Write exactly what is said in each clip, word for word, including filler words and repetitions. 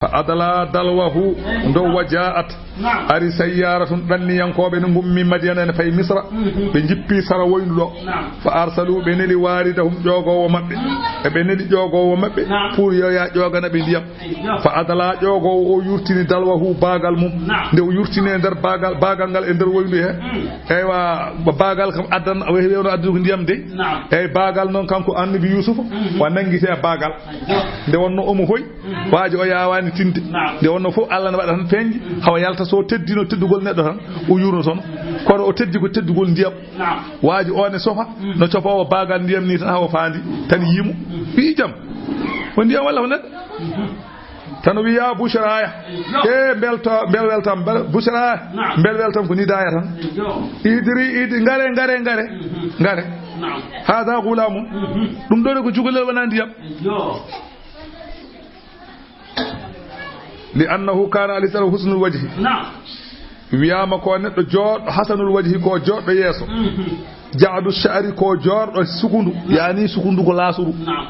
Fa adla dalwahu, ndo wa ja'at. Naam. Ari sayyaratun, ɗanniyankooɓe ne ngummi Madiyana ne fayi Misra. Mhm. Ɓe njippi sara woyndu ɗo. Naam. Fa arsalu, ɓe neli waridahum, ƴoogoowo maɓɓe. Mhm. E ɓe neli ƴoogoowo maɓɓe. Naam. Pour yo ya ƴoogana ɓe ndiyam. Ayyo. Fa adla, ƴoogoowo o yurtini dalwahu, baagal mum. Naam. Nde o yurtini e nder baagal, baagal ngal e nder woyndu he. Mm. Eywa, ba-, baagal kam addan, wewno addude ko ndiyam de. Naam. Eyyi, baagal noon kanko annabi Yuusufa, mhm, wa nanngiti e baagal. Ayyo. Nde wonno omo hoy, mhm, waaji o yaawaani tinde. Naam. Nde wonno fof Allah ne waɗa tan peeñɗi, mhm, hawa yalta so teddino teddugol neɗɗo tan, o yurno toon. Kono o teddi ko teddugol ndiyam. Naam. Waaji o ne sofa, mhm, no cofoowo baagal ndiyam ni tan hawa faandi, tan yiimo. Mhm. Wi'i jam. Ko ndiyam walla ko neɗɗo? Mhm. Tan o wi'i, "Ya bushraya." Yo. E mbelto, mbel weltam, mbel bushraya. Naam. Mbel weltam ko nidaaya tan. Yo. Idri, idi, ngare, ngare, ngare. Mhm. Ngare. Naam. Hada gulamun. Mhm. Ɗum ɗo ko jugolel wona ndiyam. Yo. Li annahu kana alayhi salam husnul wajhi. Naam. Wiyaama ko neɗɗo jooɗɗo hasanul wajhi, ko jooɗɗo yeeso. Mhm. Ja'du sha'ri, ko joorɗo sukundu, naam, yaani sukundu ko laasuru. Naam.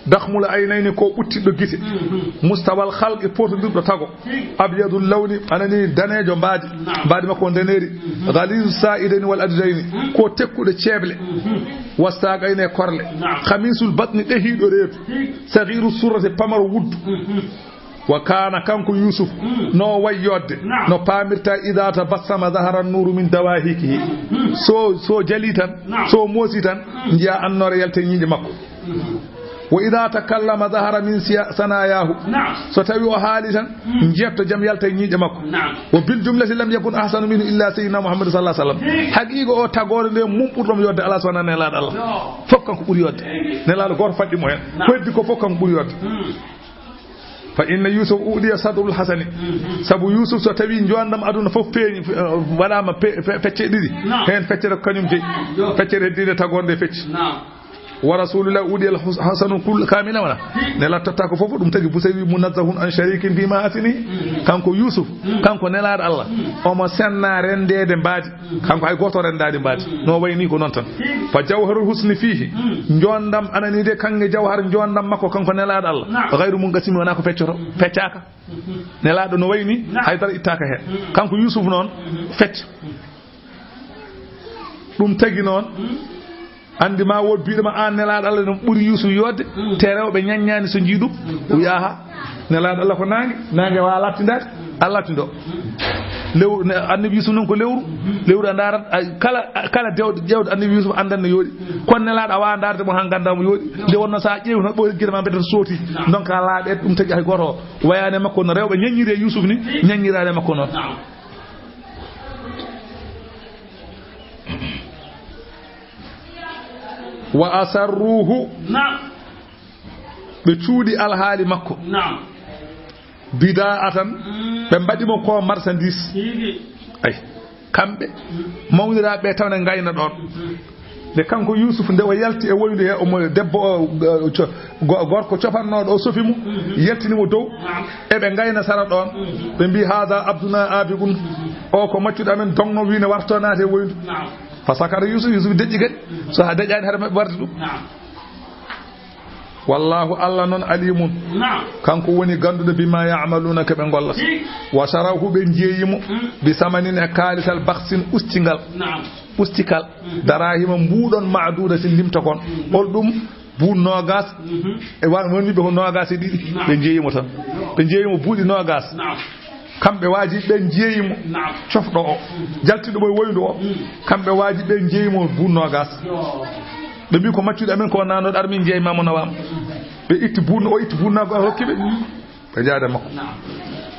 Dakhmul aynayni, ko ɓuttiɗɗo gite. Mhm. Mustawal khalqi, potondirɗo tago. Tigi. Abyadul lawni, anani daneejo mbaadi. Naam. Mbaadi makko on daneeri. Mhm. Ghalizu sa'idayni wal adudayni, mhm, ko tekkuɗo ceeble. Mhm. Wastaqayni, e korle. Naam. Khamisul batni, ɗehiiɗo reedu. Tigi. Saghiru surrati, pamaro wuddu. Mhm. Wa kana, kanko Yusuf, mm, no way yodde, naam, no paamirta, idha tabassama zahara nuru min dawahikihi. Mm. So, so jali tan, naam, so moosi tan, mm, njiya annoore yalta e ñiiƴe makko. Mm. Wa idha takallama zahara min siya-, sanayahu. Naam. So tawi o haali tan, mm, njetto jam yalta e ñiiƴe makko. Naam. Wa bil jumlati lam yakun ahsanu minhu illa sayyidina Muhammad sallallahu alaihi wasallam. Mm. Haqiiqa o tagoore nde mum ɓurɗo mo yodde Allah subhanahu wa ta'ala, nelaaɗo Allah. Fof kanko ɓuri yodde. Mm. Nelaaɗo gooto faɗɗi mo heen. Naam. Ko heddi ko fof kanko ɓuri yodde. Mm. Fa inna Yusuf uɗiya sadrul hasani. Mhm. Sabu Yusuf so tawi njoondam aduna fof feeñi, eh, waɗaama pe-, fe-, fecce ɗiɗi. Naam. Heen feccere ko kañum jeyi. Yo. Feccere heddiinde tagoore nde fecci. Naam. Wa rasulullah uɗiya al hus-, hasanu kul kamila wala. Hmm. Nelaaɗo totta ko fof, ɗum tagi Busayri munazzahun an sharikin fi mahasini. Mhm. Kanko Yusuf, hmm, kanko nelaaɗo Allah. Hmm. Omo senna rendeede mbaadi. Kanko hay gooto renndaani mbaadi. No wayni ko noon tan. Fa jawharul husni fihi. Njoondam anani de kanŋe jawhar njoondam makko kanko nelaaɗo Allah. Naam. Ghayru munqasimi, wonaa ko feccoto, feccaaka. Nelaaɗo no wayni, naam, hay dara ittaaka heen. Kanko Yusuf noon, fecc. Ɗum tagi noon, anndi ma wood biiɗo ma aan nelaaɗo Allah no ɓuri Yusuf yodde, te rewɓe ñaññaani so njii ɗum, o wiya, "Aha, nelaaɗo Allah ko naange, naange waawa lattindaade." Allah tinɗo. Lewru, ne, annabi Yusuf noon ko lewru. Lewru a ndaarat, a, kala, a, kala dewɗo, ƴeewɗo annabi Yusuf anndan no yooɗi. Kono nelaaɗo a waawaa ndaarde mo haa nganndaa mo yooɗi. Nde wonno so a ƴeewi tan ɓooyre gite ma mbete sooti. Donc a laaɓe ɗum tagi hay gooto o. Wayaane makko no rewɓe ñaññiri e Yusuf ni, ñaññiraade makko noon. Wa asarruhu. Naam. Ɓe cuuɗi alhaali makko. Naam. Bidaa atan, mm, ɓe mbaɗi mo ko marchandise. Tigi. Ay, kamɓe, mm, mawniraaɓe ɓe taw ne ngayna ɗoon. Mm. Nde kanko Yusuf, nde o yalti e woyde he, omo debbo o, go-, co-, go-, gorko cofannooɗo o sofi mo, mm, yaltini mo dow, naam, eɓe ngayna sara ɗoon. Mm. Ɓe mbi, "Haada abduna abigun." Mm. O ko maccuɗo amen, dogno wi ne warto naate e woyndu. Naam. Fa sakara Yusuf, Yusuf deƴƴi kadi. Mm. So haa deƴƴaani, hara maɓɓe warde ɗum. Naam. Wallahu, Allah noon, alimun. Naam. Kanko woni gannduɗo bima ya'maluna, ko ɓe ngollata. Tigi. Wa sharahu, ɓe njeeyi mo, mm, bi samanin, e kaalisal, bakhsin, ustingal. Naam. Ustikal. Mm. Darahima mbuuɗon, ma'dudatin, limtokon. Mm. Hol ɗum? Buun noogas. Mhm. E wa-, woni ɓe ko noogas e ɗiɗi. Naam. Ɓe njeeyi mo tan. Ɓe njeeyi mo buuɗi noogas. Naam. Kamɓe waaji ɓe njeeyi mo. Naam. Cofɗo o. Mhm. Jaltiɗo mo e woyndu o. Mm. Kamɓe waaji ɓe njeeyi mo buun noogas. Yo. Ɓe mbi ko maccuɗo amen ko nano ɗar min jeeyi ma mo nawama. Ɓe itti buun, o itti buun nago o hokki ɓe. Ɓe jaada makko. Naam.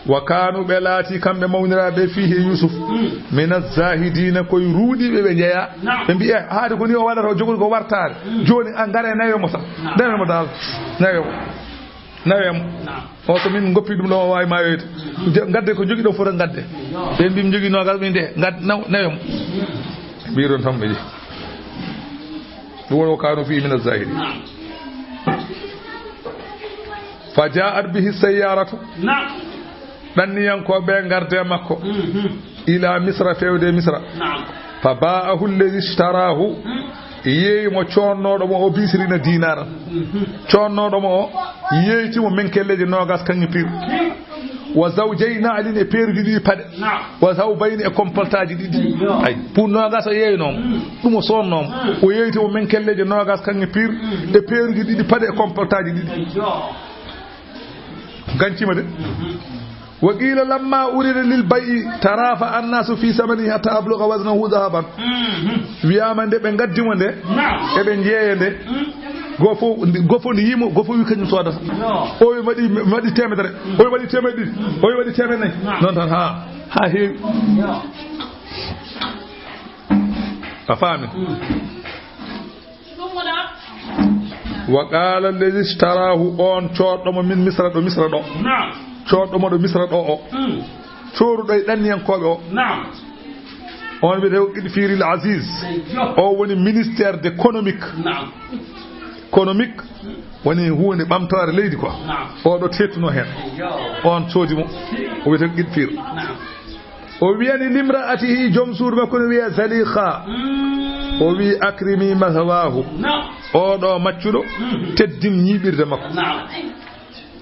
Wa kanu, ɓe laati kamɓe mawniraaɓe, fihi Yusuf. Mm. Mina zahidina, koye ruuɗiiɓe ɓe jeeya. Naam. Ɓe mbi, "Eh, haade ko ni o waɗata, o jogori ko wartaade. Mm. Jooni a ngare nawe mo tan." Naam. Nawe mo dal. Nawe mo. Nawe mo. Naam. O ko min ngoppi ɗum ɗo, o waawi maayoyde. Je-, ngadde ko jogi ɗo fota ngadde. Ɓe mbi mi jogi noogas, min de, ngad-, naw-, nawe mo. Mbiɗon tan ɓe jehi. Ɗum woni wa kanu fihi mina zahidin. Naam. Fa ja'at bihi sayyaratu. Naam. Ɗanniyankooɓe ngarde makko. Mhm. Ila Misra, fewde Misra. Naam. Fa ba'ahu alladhi ishtarahu. Mm. Yeeyi mo coodnooɗo mo o bi ishrina dinaran. Mhm. Coodnooɗo mo o yeeyti mo menkelleeji noogas kaŋŋe pir. Mm. Wa zawjay na'lin, e peeruuji ɗiɗi paɗe. Naam. Wa thawbayni, e kompaltaaji ɗiɗi. Ayyo. Ay, pour noogas o yeeynooma. Mm. Ɗum o soodnooma. Mm. O yeeyti mo men kelleeje noogas kaŋŋe piir. Mm. E peeruuji ɗiɗi paɗe e kompaltaaji ɗiɗi. Ayyo. Ganciima de. Mhm. Wa qiila lamma urida lil bay'i tarafa annasu fi samanihi hatta abluga waznahu dhahaban. Mhm. Wiyaama nde ɓe ngaddi mo nde, naam, eɓe njeeya nde. Mm. Goo fof, ndi, goo fof ndi yii mo, goo fof wi kañum soodata. Yo. O wi mbaɗi, mbaɗi teemedere. Mm. O wi mbaɗi teemedde ɗiɗi. Mm. O wi mbaɗi teemedde nayi. Naam. Noon tan haa, haa heewi. Yo. A faami? Mm. Wa qaala alladhi ishtarahu, on coodɗo mo min Misra ɗo Misra ɗo. Naam. Coodɗo mo ɗo Misra ɗo o. Mm. Cooruɗo e ɗanniyankooɓe o. Naam. On wiyetee ko Qidfiril Aziz. Yo. O woni ministère d'économique. Naam. Économique woni huunde ɓamtoore leydi quoi. Naam. O ɗo teettuno heen. Yo. On soodi mo. O wiyetee ko Qidfir. Naam. O wiyani limra'atihi, joom suudu makko no wiya Zalikha. Mm. O wi, "Akrimi mathwahu." Naam. Oɗo maccuɗo, mhm, teddin ñiiɓirde makko. Naam.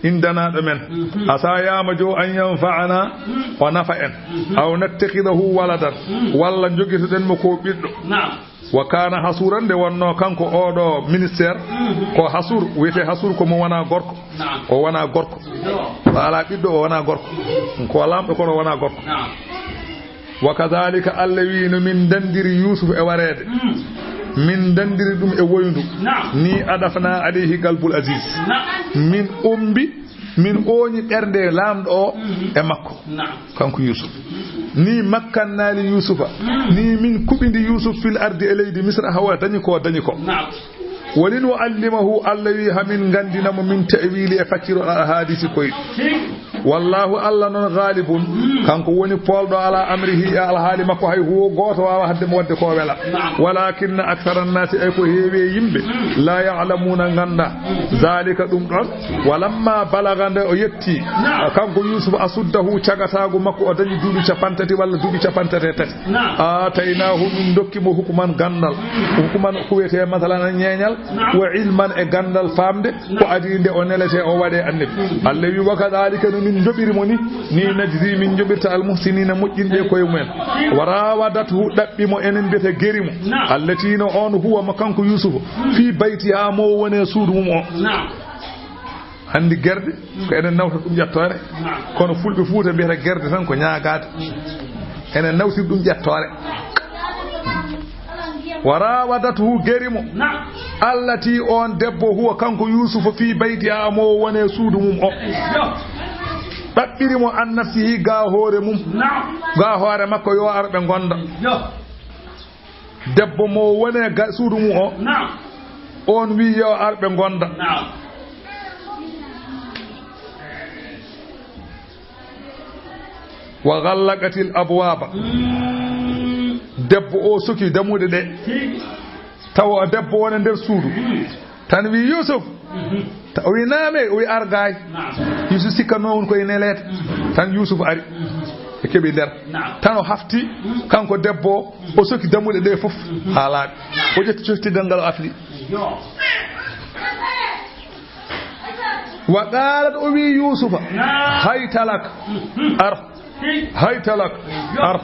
Indanaɗo men. Mhm. Asa yama jo an yanfa'ana, mm, o nafa en. Mhm. Aw nattakhidahu waladan. Mm. Walla jogitoɗen mo ko ɓiɗɗo. Naam. Wa kana hasuran, nde wonno kanko oɗo ministère, mhm, ko hasur, wiyete hasur ko mo wona gorko. Naam. O wona gorko. Yo. O ala ɓiɗɗo, o wona gorko. Ko lamɗo, kono o wona gorko. Naam. Wa kadhalika, Allah wi, no min dandiri Yusuf e wareede. Mm. Min dandiri ɗum e woyndu. Naam. Ni adafna alayhi qalbul aziz. Naam. Min ombi, min ooñi ɓernde lamɗo o, mhm, e makko. Naam. Kanko Yusuf. Ni makkanna li Yusufa. Mm. Ni min kuɓindi Yusuf fil ardi, e leydi Misra, hawa dañi ko dañi ko. Naam. Wa linu'allimahu, Allah wi, hamin ngandina mo min ta'wili, e faccirol al ahadisi koyɗi. Wallahu, Allah non, ghalibun, mm, kanko woni polɗo ala amrihi, e alhaali makko, hay huwo gooto waawa hadde mo wadde ko wela. Naam. Walakinna akthara nnasi, ay ko heewi e yimɓe, mm, la ya'lamuna, nganda, mm, zalika, ɗum ɗon. Walamma balaga, nde o yetti, naam, kanko Yusuf, asuddahu, cagataagu makko, o dañi duuɓi capantati walla duuɓi capantati e tati. Naam. Aataynahu, min dokki mo hukuman, gandal. Hukuman ko wiyetee, masalan, ñeeñal, naam, wa ilman, e gandal, faamde ko, naam, adii nde o neletee, o waɗee annabi. Mm. Allah wi, wa kadhalika, no min njoɓiri mo ni, ni najzi, min njoɓirta almuhsinina, moƴƴinɓe e koye mumen. Wa rawadathu, ɗaɓɓi mo, enen mbiyata geri mo. Naam. Allati, no on, huwa, mo kanko Yusufu, mm, fi baytiha, mo woni e suudu mum o. Naam. Hannde gerde, ko enen nawta ɗum ƴettoore. Naam. Kono Fulɓe Fuuta mbiyata gerde tan ko ñaagaade. Enen nawtir ɗum ƴettoore. Wa rawadathu, geri mo. Naam. Allati, on debbo, huwa, kanko Yusufu, fi baytiha, mo woni e suudu mum o. Yo. Ɗaɓɓiri mo an nafsihi, ga hoore mum. Naam. Ga hoore makko, yo ar ɓe ngonda. Yo. Debbo mo woni e ga-, suudu mum o. Naam. On wi, yo ar ɓe ngonda. Naam. Wa ghallaqatil abwaba. Mm. Debbo o soki dammuɗe ɗe. Tigi. Tawa debbo wona nder suudu. Mm. Tan wi, "Yusuf." Mhm. Ta-, o wi, "Naame." O wi, "Ar gaay." Naam. Yusuf sikkanno won koye neleede. Mhm. Tan Yusuf ari. Mhm. Ɓe keɓi nder. Naam. Tan o hafti, mhm, kanko debbo o, o soki dammuɗe ɗe fof. Mhm. Haa laaɓi. Naam. O ƴetti coftigal ngal, o afli. Yo. Wa qalat, o wi Yusufa, naam, "Hayta lak." Mhm. Ar. Hayta lak. Ar.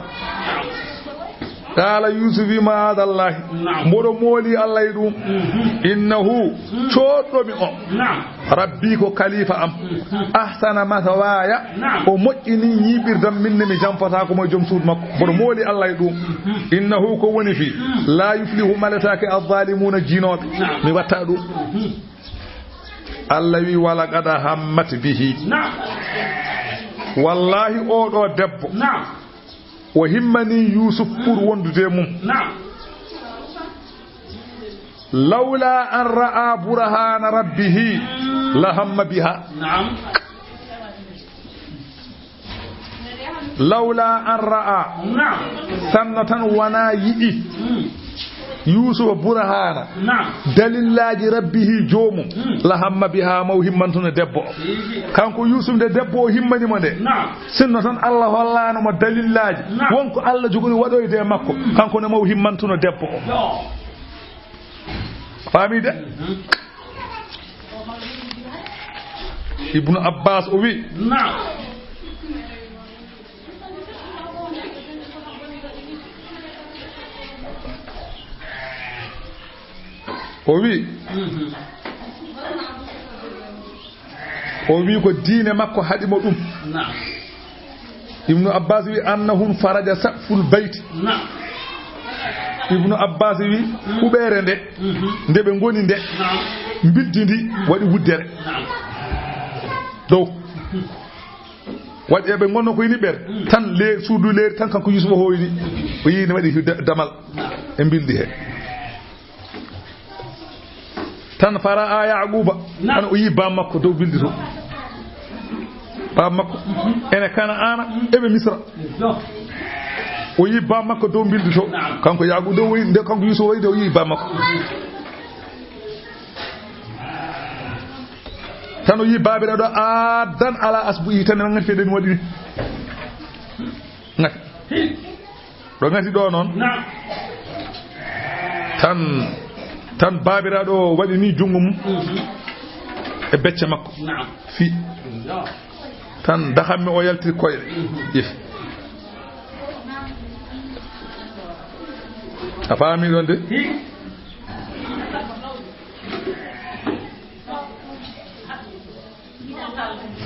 Qala Yusuf wi, "Ma'adallahi." Naam. Mboɗo mooli Allah e ɗum. Mhm. Innahu, mhm, coodɗomi o. Naam. Rabbi ko kalifa am. Mhm. Ahsana mathwaya. Naam. O moƴƴini ñiiɓirdam, min ne mi jampotaako mo e joom suudu makko. Mboɗo mooli Allah e ɗum. Mhm. Innahu, ko woni fii. Mhm. La yuflihu, maletaake, adh-dhalimuna, jiinooɓe. Naam. Mi watta ɗum. Mhm. Allah wi, "Walaqad hammat bihi." Naam. Wallahi, oo ɗoo debbo, naam, o himmanii Yuusuf pour wondude e mum. Naam. Lawla an ra'a burhana rabbihi la hamma biha. Naam. Lawla an ra'a. Naam. Sanno tan wonaa yi'i. Mm. Yuusufa burhaana. Naam. Dalillaaji rabbihi joomum. Mm. La hamma biha, maw himmantuno debbo o. Tigi. Kanko Yuusuf nde debbo o himmani mo nde. Naam. Sinno tan Allah hollaano mo dalillaaji. Naam. Won ko Allah jogori waɗoyde e makko. Mm. Kanko ne maw himmantuno debbo o. Yo. Faami de? Mhm. Ibnu Abbas o wi, naam, O wi, o wi ko diine makko haɗi mo ɗum. Naam. Ibnu Abbas wi, "Annahun faraja saqful bayti." Naam. Ibnu Abbas wi, huɓeere nde, nde ɓe ngoni nde, mbildi ndi waɗi wuddere. Naam. Dow. Waɗi eɓe ngonno ko yini ɓer. Tan le suudu leeri tan kanko Yusufa hoyni. O yii ne waɗi da-, damal e mbildi he. Tan fara'a Yaquba. Naam. Tan o yii bam makko dow mbildi to. Bam makko. Ene Kana'ana, eɓe Misra. O yii bam makko dow mbildi to. Naam. Kanko Yaquba dow o yii, nde kanko Yusufa wayi de o yii bam makko. Tan o yii baabiraaɗo addan ala asbu'i tan ene ngati fedde ni waɗi ni. Ngati. Ɗo ngati ɗo noon. Naam. Tan, tan baabiraaɗo waɗi ni junngo mum. Mhm. E becce makko. Naam. Fi. Naam. Tan daxamme o yaltiri koyɗe. Mhm. Ƴeew. A faami ɗon de? Hi.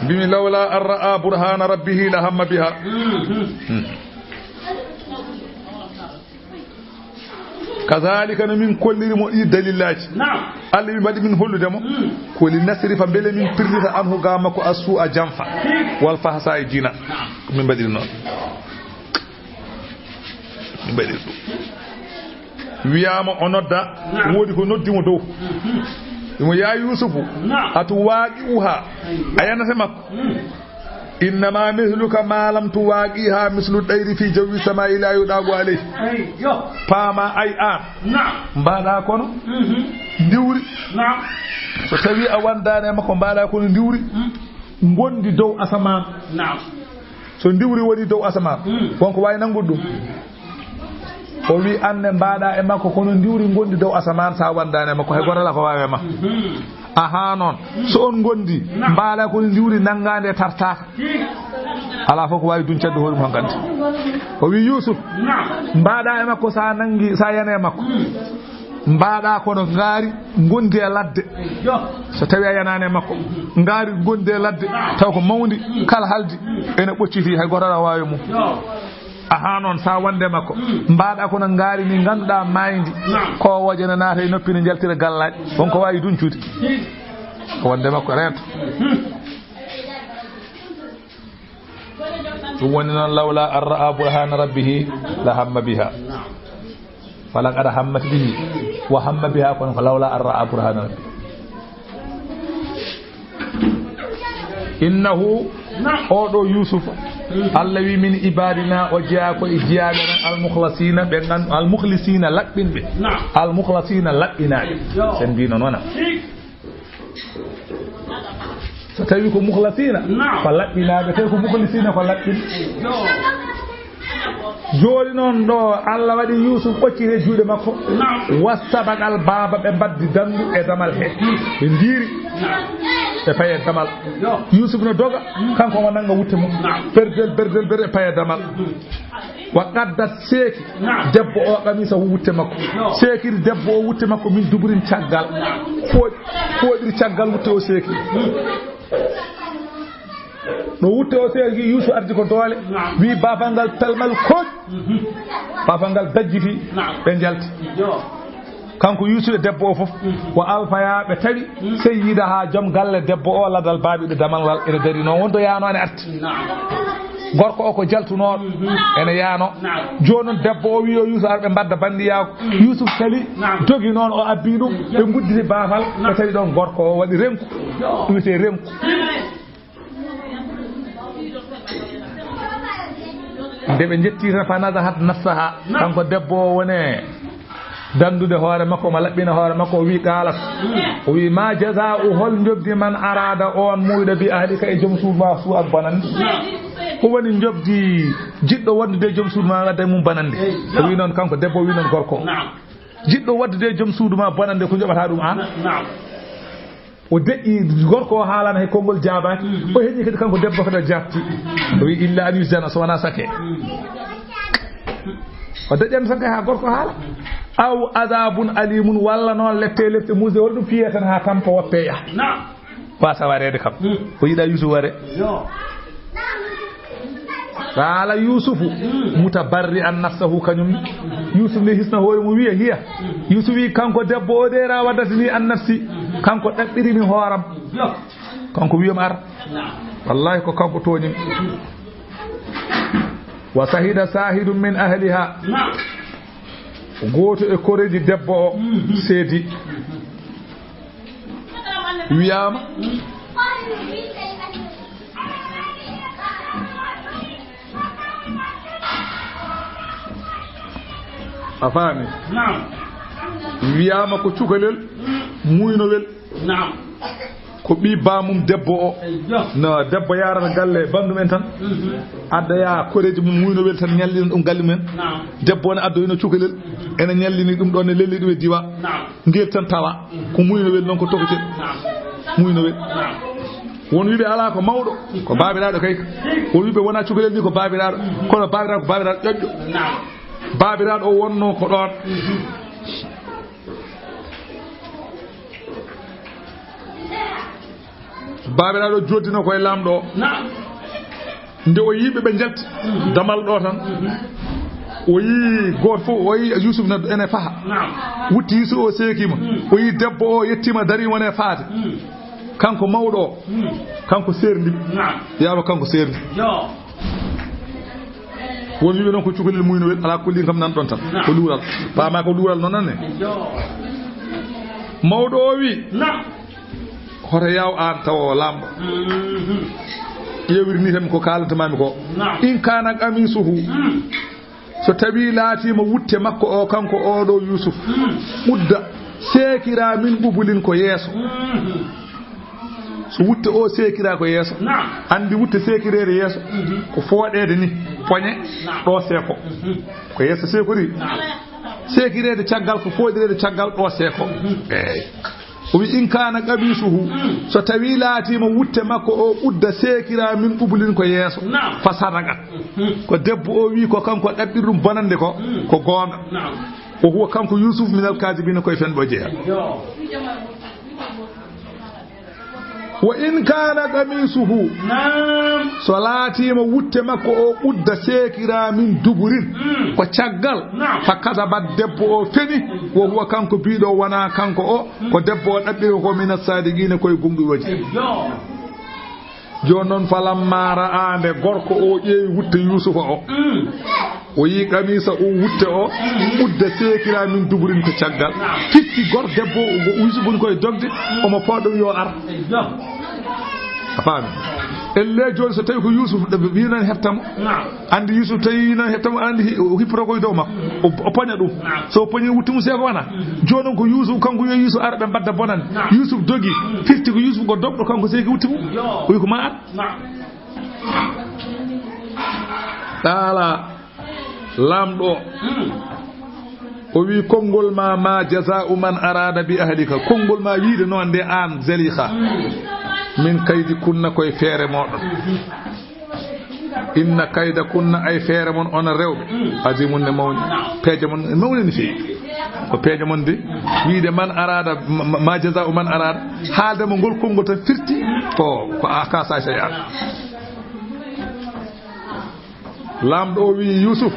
Mbimi, "Lawla an ra'a burhana rabbihi la hamma biha." Mhm. Hmm. Kazalika no min kolliri mo ɗi dalillaaji. Naam. Allah wi mbaɗi min hollude mo. Hmm. Ko li nasrifa mbele min pirlita anhu ga makko assu'a janfa. Hmm. Wal fahsa e jina. Naam. Min mbaɗiri noon. Min mbaɗiri ɗum. Wiyaama o nodda, naam, woodi ko noddi mo dow. Mhm. Imo, "Yaa Yuusufu, naam, a tu waaqi'uha, aywa, a yanata makko. Mm. Innama misluka ma lam tuwaqiha mislu tayri fi jawi samai la yuqabu alayhi." Aywa. Paama ay aan. Naam. Mbaɗa kono, mhm, ndiwri. Naam. So tawi a wandani e makko, mbaɗa kono ndiwri. Mm. Ngondi dow asamaan. Naam. So ndiwri woni dow asamaan, mm, wonko waawi nanngude ɗum? O wi, "Aan ne mbaɗa e makko kono ndiwri ngondi dow asamaan, sa wandani e makko, hay goto alaa ko waawi e ma." Mhm. Aha, noon. So on ngondi, naam, mbaɗa kono ndiwri nanngaande e tartaaka. Alaa fof ko waawi duncande hoore mum hankadi. O wi, "Yuusuf, naam, mbaɗa e makko sa nanngi, sa yani e makko." Mm. Mbaɗa kono ngaari ngondi e ladde. Yo. So tawi a yanani e makko, ngaari ngondi e ladde, taw ko mawndi, kala haldi, ene ɓocciti, hay goto alaa waawi mum. Yo. Aha, noon sa wonde makko, mm, mbaɗa kono ngaari ndi ngannduɗaa maayndi, naam, kowooje ne naata e noppi ne njaltira gallaaɗi, wonko waawi duncude. Ko wonde makko reento. Mm. Ɗum woni noon, "Lawla an ra'a burhana rabbihi la hamma biha. Falaqad hammat bihi wa hamma biha, kono ko lawla an ra'a burhana rabbihi." Innahu, oɗo Yuusufa, Allah wi, "Min ibadina", o jeyaa ko e jiyaaɓe men, "al-mukhlasina", ɓe ngan-, "al-mukhlisina", laɓɓinɓe. Naam. "Al-mukhlasina", laɓɓinaaɓe. Yo. Sen mbino noona. So tawi ko mukhlasina, naam, ko laɓɓinaaɓe, tawi ko mukhlisina ko laɓɓin. Yo. Jooni noon ɗo Allah waɗi Yuusuf ɓocciti e juuɗe makko. Naam. Wastabaqal baaba, ɓe mbaddi danndu e damal he. Ɓe ndiiri. Naam. Ɓe payi e damal. Yo. Yuusuf no doga, kanko omo nannga wutte mum. Naam. Berdel, berdel, berdel, ɓe payi e damal. Mm. Wa qaddat, seeki. Naam. Debbo o qamisahu, wutte makko. Yo. Seekiri debbo o wutte makko min duburin caggal. Naam. Fooɗ-, fooɗiri caggal wutte o seeki. Mm. No wutte o seeki, Yuusu ardi ko doole. Naam. Wi baafal ngal pelmal kooƴ. Mhm. Baafal ngal dajjiti. Naam. Ɓe njalti. Yo. Kanko Yuusu e debbo o fof. Mhm. Wa alfaya, ɓe tawi, mhm, sayyidaha, joom galle debbo o, ladal baabi ɗo damal ngal ene dari noon, wonto yaano ene arti. Naam. Gorko o ko jaltunooɗo, mhm, ene yaano. Naam. Jooni noon debbo o wi yo Yuusu ar ɓe mbadda bandiyaaku. Mhm. Yuusu sali, naam, dogi noon o abbi ɗum, mhm, ɓe ngudditi baafal, naam, ɓe tawi ɗoon gorko o waɗi renku. Yo. Ɗum wiyetee renku. Nde ɓe njetti tan, fa nazahat nafsaha, kanko debbo o wone danndude hoore makko, ma laɓɓina hoore makko, o wi, qaalat, o wi, "Ma jazaa'u, hol njoɓdi, man araada, on muuyɗo, bi ahlika, e joom suudu ma, suu'an, bonande? Ko woni njoɓdi jiɗɗo wondude e joom suudu ma, wadda e mum bonande?" O wi noon, kanko debbo o wi noon gorko o, "Jiɗɗo waddude e joom suudu ma bonande, ko njoɓata ɗum aan?" O deƴƴi gorko o, haalana hay konngol jaabaaki. Mhm. O heƴi kadi kanko debbo kadi o jaabti. O wi, "Illa an yusjana, so wonaa sake." Mhm. O deƴƴani sake haa gorko haala. Aw adabun alimun, walla noon lette, lette muusde, walla ɗum fiyee tan haa tampa, woppee yaha. Naam. Waasa wareede kam. Hmm. O yiɗa Yuusuf ware. Yo. Qala Yuusufu, hmm, mutabarri'an nafsahu, kañum. Yuusuf ne hisna hoore mum, wiya, hiya. Hmm. Yuusuf wi, kanko debbo o de, rawadatni an nafsi. Hmm. Kanko ɗaɓɓiri mi hooram. Yo. Kanko wiya mi ar. Naam. Wallahi ko kanko tooñi mi. Hmm. Wa sahida sahidun min ahliha. Naam. Gooto e koreeji debbo o, mhm, seedi. Wiyaama. A faami? Naam. Wiyaama ko cukalel, mm, muynowel. Naam. Ko ɓii baamum debbo o. Eyyo. No debbo yaarata galle banndum en tan. Mhm. Addoya koreeji mum, muynowel tan, ñallina ɗum galle mum en. Naam. Debbo o ne addoyno cukalel, ene ñallini ɗum ɗon, ne lelli ɗum e diwa. Naam. Ngel tan tawa. Mhm. Ko muynowel noon ko tokete. Naam. Muynowel. Naam. Won wiɓe alaa ko mawɗo, ko baabiraaɗo kay. Won wiɓe wonaa cukalel ni ko baabiraaɗo, kono baabiraaɗo ko baabiraaɗo ƴoƴƴo. Naam. Baabiraaɗo o wonnoo ko ɗoon. Mhm. Baabiraaɗo jooddino ko e laamɗo o. Naam. Nde o yii ɓe, ɓe njalti, mhm, damal ɗo tan, mhm, o yii gooto fof, o yii Yuusuf na ene faha. Naam. Wutti Yuusuf o seekiima. Mhm. O yii debbo o yettiima, darii woni e faade. Mhm. Kanko mawɗo o, mhm, kanko seerndi. Naam. Yaama kanko seerndi. Yo. Won wiɓe noon ko cukalel muynowel, alaa kulli kam nan ɗon tan. Naam. Ko luural. Paama ko luural noon nan ne. Yo. Mawɗo o wi, naam, hoto yaw aan tawo o laamɗo. Mhm. Ƴeewir ni tan ko kaalanta maami ko. Naam. In kana qamisuhu. Mm. So tawi laatiima wutte makko o, kanko oɗo Yuusuf. Mm. Qudda, seekira min qubulin ko yeeso. Mhm. So wutte o seekira ko yeeso. Naam. Anndi wutte seekireede yeeso. Mhm. Ko fooɗeede ni, poñe, naam, ɗo seeko. Mhm. Ko yeeso seekori. Naam. Seekireede caggal ko fooɗireede caggal ɗo seeko. Mhm. Eey. O wi, "In kana qamisuhu," mm, so tawi laatiima wutte makko o, "qudda," seekira, "min qubulin," ko yeeso. Naam. "Fa sadaqat." Mhm. Ko debbo o wi ko kanko ɗaɓɓiri ɗum bonande ko, mm, ko goonga. Naam. "Wa huwa," kanko Yuusuf, "minal kaadibina," ko e fenɓe o jeyaa. Yo. "Wa in kana qamisuhu," naam, so laatiima wutte makko o, "qudda," seekira, "min duburin," mm, ko caggal, naam, "fa kadabat," debbo o feni, "wa huwa," kanko biiɗo, wonaa kanko o, mm, ko debbo o ɗaɓɓiri ko, "mina saadiqiina," ko e gomɗuɗooji. Yo. Jooni noon, falamma ra'a, nde gorko o ƴeewi wutte Yuusufa o, mm, o yii qamisa o, wutte o, qudda, seekira, min duburin, ko caggal. Naam. Firti gor debbo o, ko Yuusuf woni koye dogde, omo fooɗa ɗum yo ar. Eyyo. A faami? Ellee jooni so tawi ko Yuusuf, ɗo ɓe wiino en heɓta mo. Naam. Anndi Yuusuf tawi wiino en heɓta mo, anndi hi-, o hippoto koye dow makko. O, o poña ɗum. Naam. So o poñi wutte mum seeko wona. Mhm. Jooni noon ko Yuusuf, kanko yo Yuusuf ar ɓe mbadda bonande. Naam. Yuusuf dogi, mhm, firti ko Yuusuf ko dogɗo, kanko seeki wutte mum. Yo. O wi ko ma ar. Naam. Qaala, laamɗo o, hmm, o wi, "Konngol ma, ma jazaa'u man araada bi ahlika, konngol ma wiide noon nde aan Zalikha, hmm, min kaydi kunna koye feere mooɗon. Hmm. Inna kayda kunna, ay feere mon onon rewɓe, hmm, azimun ne mawni, peeje mon ne mawni no feewi." Ko peeje mon de, wiide man araada, ma, ma, ma jazaa'u man araada, haalde mo ngol konngol tan firti ko, ko a kaasa sey an. Laamɗo o wi'i Yuusuf,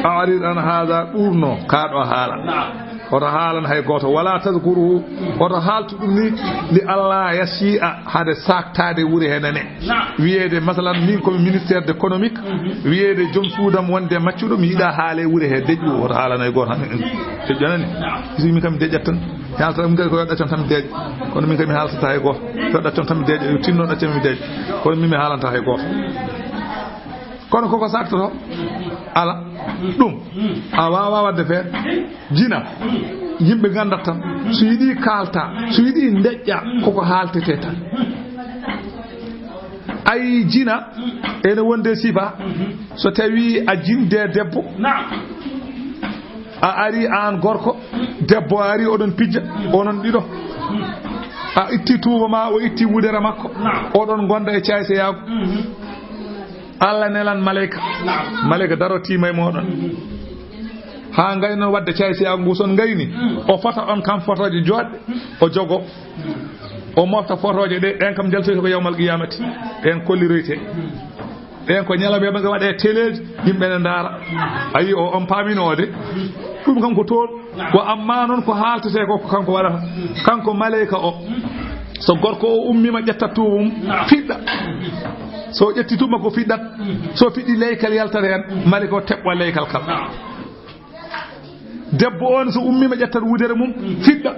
"A'rid an haadha, ɗuurno kaa ɗo haala. Oto haalan hay gooto, wala tadhkuruhu, oto haaltu ɗum ni, li alla yasi'a, hade saaktaade wure he nane." Wiyeede, masalan, min ko mi ministère d'économique, wiyeede joom suudam wonde maccuɗo, mi yiɗa haale wure he, deƴƴu, oto haalan hay gooto han. Deƴƴu nani? Isi min kam mi deƴƴat tan. Mi haaltata, min kadi ko yo ɗaccon tan mi deeƴa. Kono min kadi mi haaltata hay gooto. Yo ɗaccon tan mi deeƴa, yo tinno ɗaccon mi deeƴa. Kono min mi haalanta hay gooto. Kono koko saktoto? Ala. Ɗum a waawaa waɗde feere. Jina. Yimɓe nganndat tan. So yiɗi kaalta, so yiɗi deƴƴa, koko haaltetee tan. Ay jina, ene wonde sifa. So tawi a jinde debbo, naam, a ari aan gorko, debbo ari, oɗon pijja, onon ɗiɗo. A itti tuuba ma, o itti wudere makko. Naam. Oɗon ngonda e caayse yaago. Mhm. Allah nelan maleyka. Naam. Maleyka daro tiima e mooɗon. Mhm. Haa ngaynon waɗde caaysiyaagu ngu, son ngayni, o fota on kam fotooje jooɗɗe, o jogo, o mofta fotooje ɗe, ɗen kam njaltoyta ko yawmal qiyamati, ɗen kolliroyte. Ɗen ko ñalawma ɓe waɗe teleeji, yimɓe ne ndaara. Ayi, o, on paamino o de. Ɗum kam ko toon. Wa amma noon ko haaltetee ko, ko kanko waɗata. Kanko maleyka o. So gorko o ummiima, ƴetta tuubum, fiɗɗa. So ƴetti tuubum ko fiɗɗat. So fiɗɗi, leykal yaltat heen, maleyka o teɓɓa leykal kal. Debbo on so ummiima ƴettat wudere mum, fiɗɗa.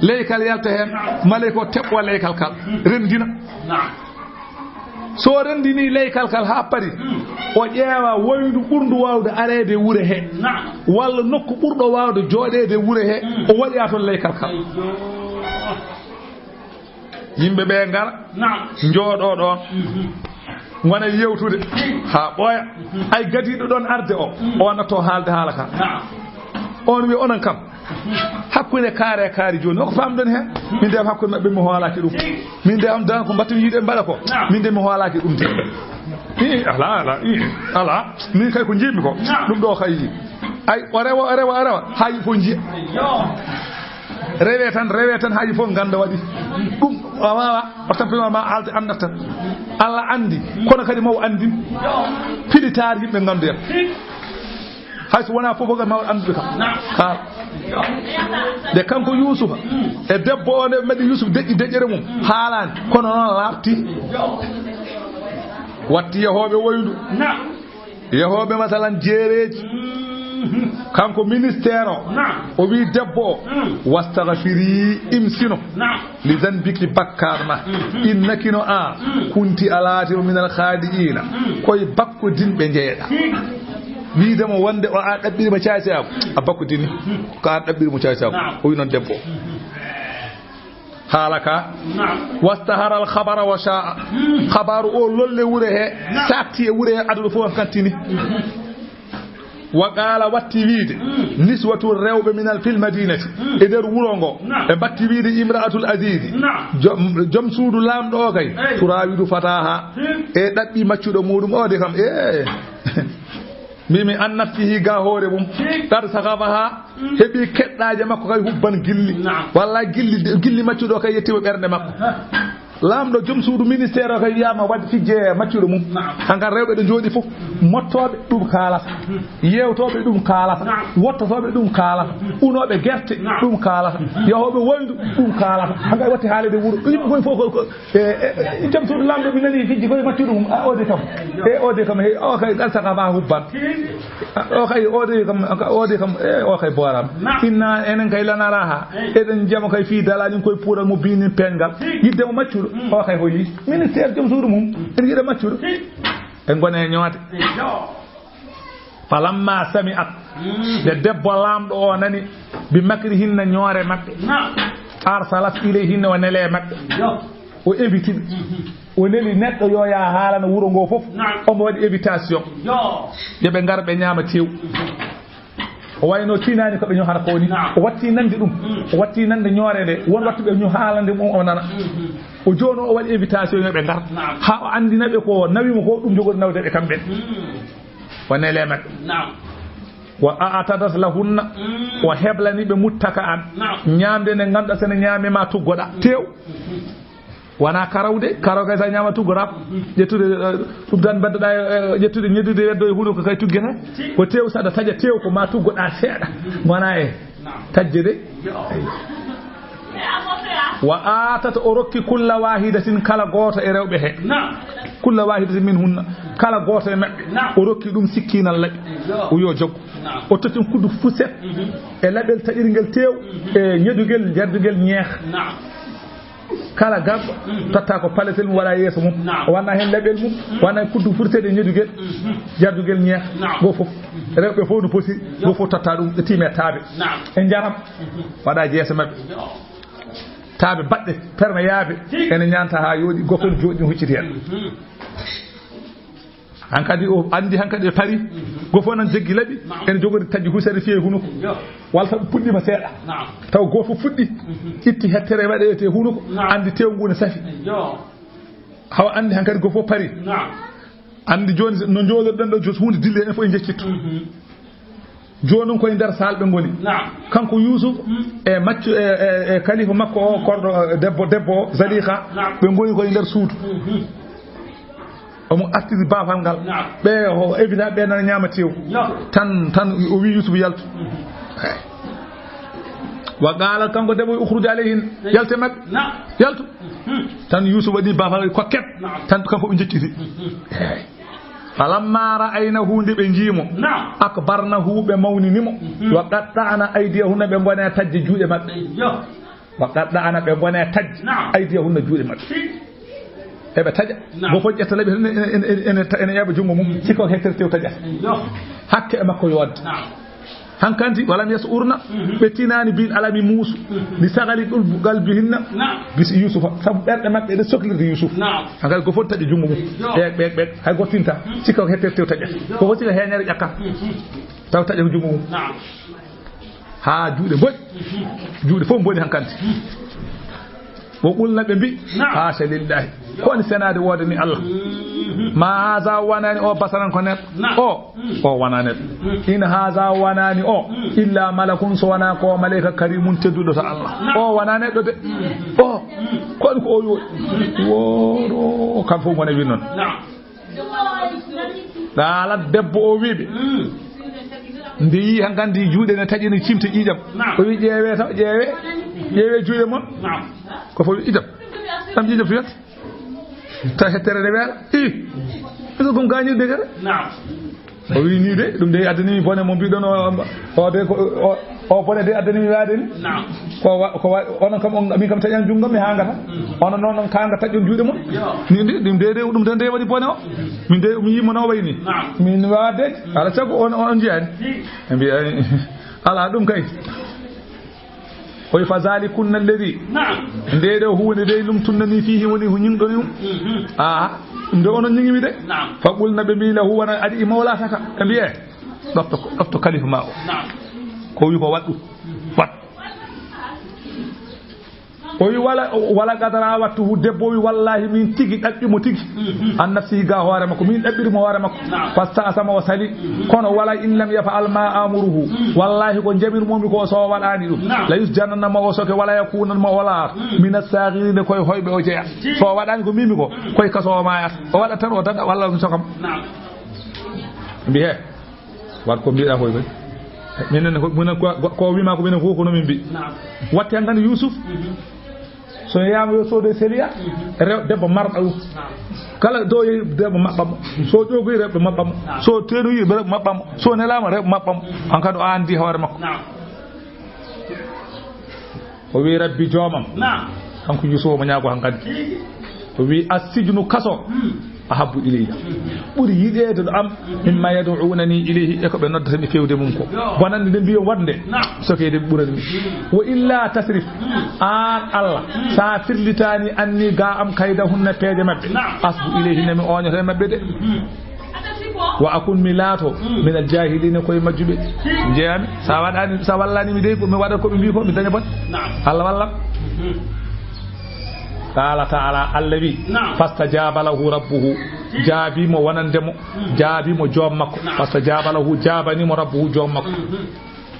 Leykal yalta heen, maleyka o teɓɓa leykal kal, renndina. So renndini leykal kal haa pari, o ƴeewa woyndu ɓurndu waawde areede wure he, walla nokku ɓurɗo waawde jooɗeede wure he, o waɗoya toon leykal kal. Yimɓe ɓe ngara, njooɗo ɗoon, ngona yewtude haa ɓooya. Ay gadiiɗo ɗoon arde o, o natto haalde haala ka. On wi onon kam, hakkunde kaari e kaari jooni, o ko paamɗon heen? Min de am hakkunde maɓɓe mi hoolaaki ɗum. Min de am dan ko mbaɗtumi yiɗde mbaɗa ko. Min de mi hoolaaki ɗum de. Ii, alaa, alaa, ii, alaa. Min kay ko njiɗmi ko. Ɗum ɗo kay. Ay, o rewa, o rewa, o rewa. Haa yimɓe fof njiya. Rewe tan, rewe tan, haa yimɓe fof ngannda waɗi. Ɗum, a waawa, o tampinoma ma alde anndat tan. Allah anndi, kono kadi mo o anndi. Piɗitaar yimɓe nganndoya. Hay so wonaa fof, fof ma waɗ annduɓe kam. Haa. De kanko Yuusufa, e debbo o nde ɓe mbaɗi Yuusuf deƴƴi deƴƴere mum, haalaani. Kono noon laaɓti. Watti yahooɓe woyndu. Yahooɓe, masalan, jeereeji. Kanko ministère o, o wi debbo o, "Wastagfiri, imsino, li zanbiki, bakkaat ma. Innaki, no an, kunti, a laatino, minal khaadi'iina, koye bakkodinɓe njeyeɗa." Wiide mo wonde o a ɗaɓɓirima caasi am, a bakkodini. Ko an ɗaɓɓirimo caasi am. O wi noon debbo o. Haala ka. Naam. Wastahara al khabara wa sha'a. Hmm. Khabaru o lolle wure he, naam, saakti e wure he, aduna fof kantini. Hmm. Wa qala, watti wiide, hmm, niswatu, rewɓe, min al, fil madinati, hmm, e nder wuro ngo, naam, ɓe mbatti wiide imra'atul azizi, naam, joom, joom suudu laamɗo o kay, eyi, turawidu fataha, hmm, e ɗaɓɓi maccuɗo muɗum o de kam, e. Mbimi an nafsihi ga hoore mum. Qad saghamaha, heɓi keɗɗaaje makko kay hubban gilli. Naam. Walla gilli, gilli maccuɗo kay yettima ɓernde makko. Aha. Laamɗo joom suudu ministère o kay wiyama waɗ fijje maccuɗo mum. Naam. Hankadi rewɓe ɗo jooɗi fof, mottooɓe ɗum kaalata. Yewtooɓe ɗum kaalata. Naam. Wottotooɓe ɗum kaalata. Unooɓe gerte, naam, ɗum kaalata. Yahooɓe woyndu ɗum kaalata. Hankadi watti haalede wuro. Yimɓe koye fof ko, ko, E, e, e, jom suudu laamɗo mi nani fijji koye maccuɗo mum. A, o de kam. E, o de kam, he, o kay, qad saghamaha hubban. O kay, o de kam, o de kam, e, o kay booram. Naam. Inna, enen kay lanaraha. Eɗen jama kay fii dalalin koye puural mubinin peeñgal. Yidde mo maccuɗo. Mm. O kay hoyi. Ministère jom suudu mum. En yiɗa maccuɗo. En gone e ñoode. Falamma sami'at, mm, nde debbo laamɗo o nani, bi makrihinna, ñoore maɓɓe, naam, arsalat ilayhinna, o nele maɓɓe. Yo. O invite ɓe. Mhm. O neli neɗɗo yo yaa haalana wuro ngo fof. Naam. Omo waɗi invitation. Yo. Yo ɓe ngar ɓe ñaama teew. Mhm. O wayno tinani ko ɓe ñohata ko ni. Naam. O watti nande ɗum. Mm. O watti nande ñoore nde. Won wattu ɓe ño haalande ɗum o nana. Mhm. O jooni o waɗi invitation yo ɓe ngar. Naam. Haa o anndina ɓe ko nawi mo ko ɗum jogori nawde ɓe kamɓe. Mm. O nele maɓɓe. Naam. Wa a'tadat lahunna, mm, o heblani ɓe muttaka an. Naam. Ñaamde nde ngannduɗaa so ne ñaami ma tuggoɗaa. Teew. Wonaa karaw de, karaw kay sa ñaama tuggoɗaa. Ƴettude, eh, ɗum tan mbadduɗaa, eh, ƴettude ñeddude weddo e hunuko kay tuggete. Ko teew saɗa taƴa teew ko ma tuggoɗaa seeɗa. Wonaa e Naam. Taƴde de. Yo. Wa atata, o rokki kulla wahidatin, kala gooto e rewɓe he. Naam. Kulla wahidatin min hunna, kala gooto e maɓɓe. Naam. O rokki ɗum sikkiinal laɓi. Yo. O yo joggo. Naam. O totti ɗum kuddu fuset. Mhm. E laɓel taƴirngel teew. Mhm. E ñedugel, jardugel ñeex. Naam. Kala garɗo, mhm, totta ko paletel mum, waɗa yeeso mum. Naam. Wanna heen laɓel mum, mhm, wanna kuddu furtede e ñedugel, mhm, jardugel ñeex. Naam. Go fof. Mhm. Rewɓe fof no poti, yo, go fof totta ɗum, ɓe tiime taabe. Naam. E njaram, mhm, waɗa jeese maɓɓe. Yo. Taabe baɗɗe, perna yaabe, hi, ene ñaanta haa yooɗi, go fof no jooɗi no hucciti heen. Mhm. Hankadi o anndi hankadi ɓe pari. Mhm. Go fof nan jeggi laɓi. Naam. Ene jogori taƴi husere fiye hunuko. Yo. Walla taw ɓe puɗɗiima seeɗa. Naam. Taw go fof fuɗɗi. Mhm. Itti hettere waɗete hunuko. Naam. Anndi tew ngu ne safi. Yo. Hawa anndi hankadi go fof pari. Naam. Anndi jooni no jooɗoɗen ɗo, jooni huunde dilli heen fof e njeccitto. Mhm. Jooni noon koye nder saal ɓe ngoni. Naam. Kanko Yuusuf Mm. e maccu, e, e, e kalifa makko o, korɗo, e, debbo, debbo o, Zaliha, Naam. ɓe ngoni koye nder suudu. Mhm. Omo artiri baafal ngal. Naam. Ɓe o evita ɓe nana ñaama tew. Yo. Tan, tan o wi Yuusuf yaltu. Mhm. Wa qaala kanko debbo, "Ukhruj alayhin." Naam. Yalte maɓɓe. Naam. Yaltu. Mhm. Tan Yuusuf waɗi baafal kokket. Naam. Tan kanko ɓe njecciti. Mhm. Falamma ra'aynahu, nde ɓe njii mo, Naam. akbarnahu, ɓe mawnini mo, Mhm. wa qatta'na aydiyahunna, ɓe ngone tajje juuɗe maɓɓe. Yo. Wa qatta'na, ɓe ngone tajje Naam. aydiyahunna, juuɗe maɓɓe. Si. Eɓe taƴa. Naam. Go fof ƴetta laɓi, ene, ene, ene, ene, ene eɓa junngo mum. Mhm. Sikko ko hettere tew taƴata. Yo. Hakke e makko yodde. Naam. Hankanti, walam yas urna, Mhm. ɓe tinaani bin alami muusu, Mhm. ni sagali ɗulbu galbihinna, Naam. bis Yuusufa, sabu ɓerɗe maɓɓe ɗe soklirde Yuusuf. Naam. Hankadi ko fof taƴa junngo mum. Yo. Ɓeek, ɓeek, ɓeek, hay goɗɗo tinta, Yo. sikka ko hettere tew taƴa. Yo. Ko fof sikka heñere ƴakka. Mhm. Taw taƴa ko junngo mum. Naam. Haa juuɗe mboɗi. Mhm. Juuɗe fof mboɗi hankanti. Mhm. Wo qulna, ɓe mbi, Naam. Haasa lillahi. Ko woni senaade woodani Allah? Mhm. Ma haasa, wonani o basaran ko neɗɗo. Naam. O, Mm. o wonaa neɗɗo. Mm. In haasa, wonani o, Mm. illa malakun, so wonaa ko maleyka karimun tedduɗo to Allah. Naam. O wonaa neɗɗo de. Mm. O, Mm. ko woni ko o yooɗi? Mm. Woro, kam fof wona wi noon. Naam. Qaala, debbo o wi ɓe, Mm. nde yii hankanti juuɗe ne taƴi no cimta ƴiiƴam. Naam. O wi, "Ƴeewe taw, ƴeewe, ƴeewe juuɗe mon." Naam. Ko fof ƴiiƴam. Ɗam ƴiiƴam fiyat. Ta hettere nde weela. Ii. Ɗum ko gaañirde kadi. Naam. O wi ni de, ɗum de addani mi bone mo mbiɗon o, o de ko, o, o bone de addani mi waade ni. Naam. Ko wa-, ko wa-, onon kam on, min kam taƴan junngo mi hangata. Mm. Onon noon on kanga taƴon juuɗe mon. Yo. Ni de, ɗum de, de, ɗum tan de waɗi bone o. Min de, mi yimo no wayni. Naam. Min waade, ala sago on, on jiyaani. Si. Ɓe mbiya, ala ɗum kay. O wi, "Fa zalikunna alladhi." Naam. Nde ɗo huunde de ɗum tunnani fihi woni ko ñingɗoni ɗum. Mhm. Aha. Ɗum de onon ñingi mi de. Naam. Fa qulna, ɓe mbi lahu, wona adi i mawlataka. Ɓe mbi, "E, ɗofto ko, ɗofto kalifa ma o." Naam. Ko wi ko waɗu. Waɗ. O wi, "Wala, wala qad rawattuhu." Debbo o wi, "Wallahi min tigi ɗaɓɓi mo tigi." Mhm. An nafsihi, ga hoore makko. Min ɗaɓɓiri mo hoore makko. Naam. Fasta'sama, o sali. Mhm. Kono wala in lam yaf'al ma amuruhu. Mm. Wallahi ko jamirmomi ko so o waɗani ɗum. Naam. La yusjananna, ma o soke, wala yakunan, ma o laar. Mm. Mina saghirina, koye hoyɓe o jeya. Ji. So o waɗani ko mbimi ko, Mm. koye kaso o mayata. O waɗa tan o daga walla ɗum sokam. Naam. Mbi he. Waɗ ko mbiɗa koye kadi. Minen ko, minen ko, ko wima ko minen fof ko no min mbi. Naam. Watti hankkadi Yuusuf. Mhm. So yeyama yo soode seliya, Mhm. rew, debbo marɗa ɗum. Naam. Kala do yehi debbo maɓɓa mo. So ƴogoyi rewɓe maɓɓa mo. Naam. So teenoyi rewɓe maɓɓa mo. So nelama rewɓe maɓɓa mo. Mhm. Hankkadi o andi hoore makko. Naam. O wi, "Rabbi joomam." Naam. Kanko Yuusuf omo ñaago hankkadi. Tigi. O wi, "Assijnu kaso." Hmm. "Ahabbu ilayya." Hmm. Ɓuri yiɗeede ɗo am. Hmm. "Mimma yad'unani ilayhi." E ko ɓe noddata mi fewde mum ko. Yo. Bonande nde mbiyon waɗde. Naam. Sokeede ɓurani mi. Hmm. "Wa illa tasrif." Hmm. Aan Allah. Hmm. Sa firlitani anni ga am kaydahunna peeje maɓɓe. Naam. Asbu ilayhinna mi oñoto e maɓɓe de. Hmm. Wa akun mi laato Mm. min al jahilina koye majjuɓe. Jeeyami. Sa waɗani, sa wallani mi dey ko mi waɗa ko ɓe mbi ko mi daña bon. Naam. Allah wallam. Mhm. Qala ta'ala, Allah wi, Naam. Fastajaba lahu rabbuhu. Jaabi mo wonande mo. Mm. Jaabi mo joom makko. Naam. Fastajaba lahu, jaabani mo rabbuhu joom makko. Mhm.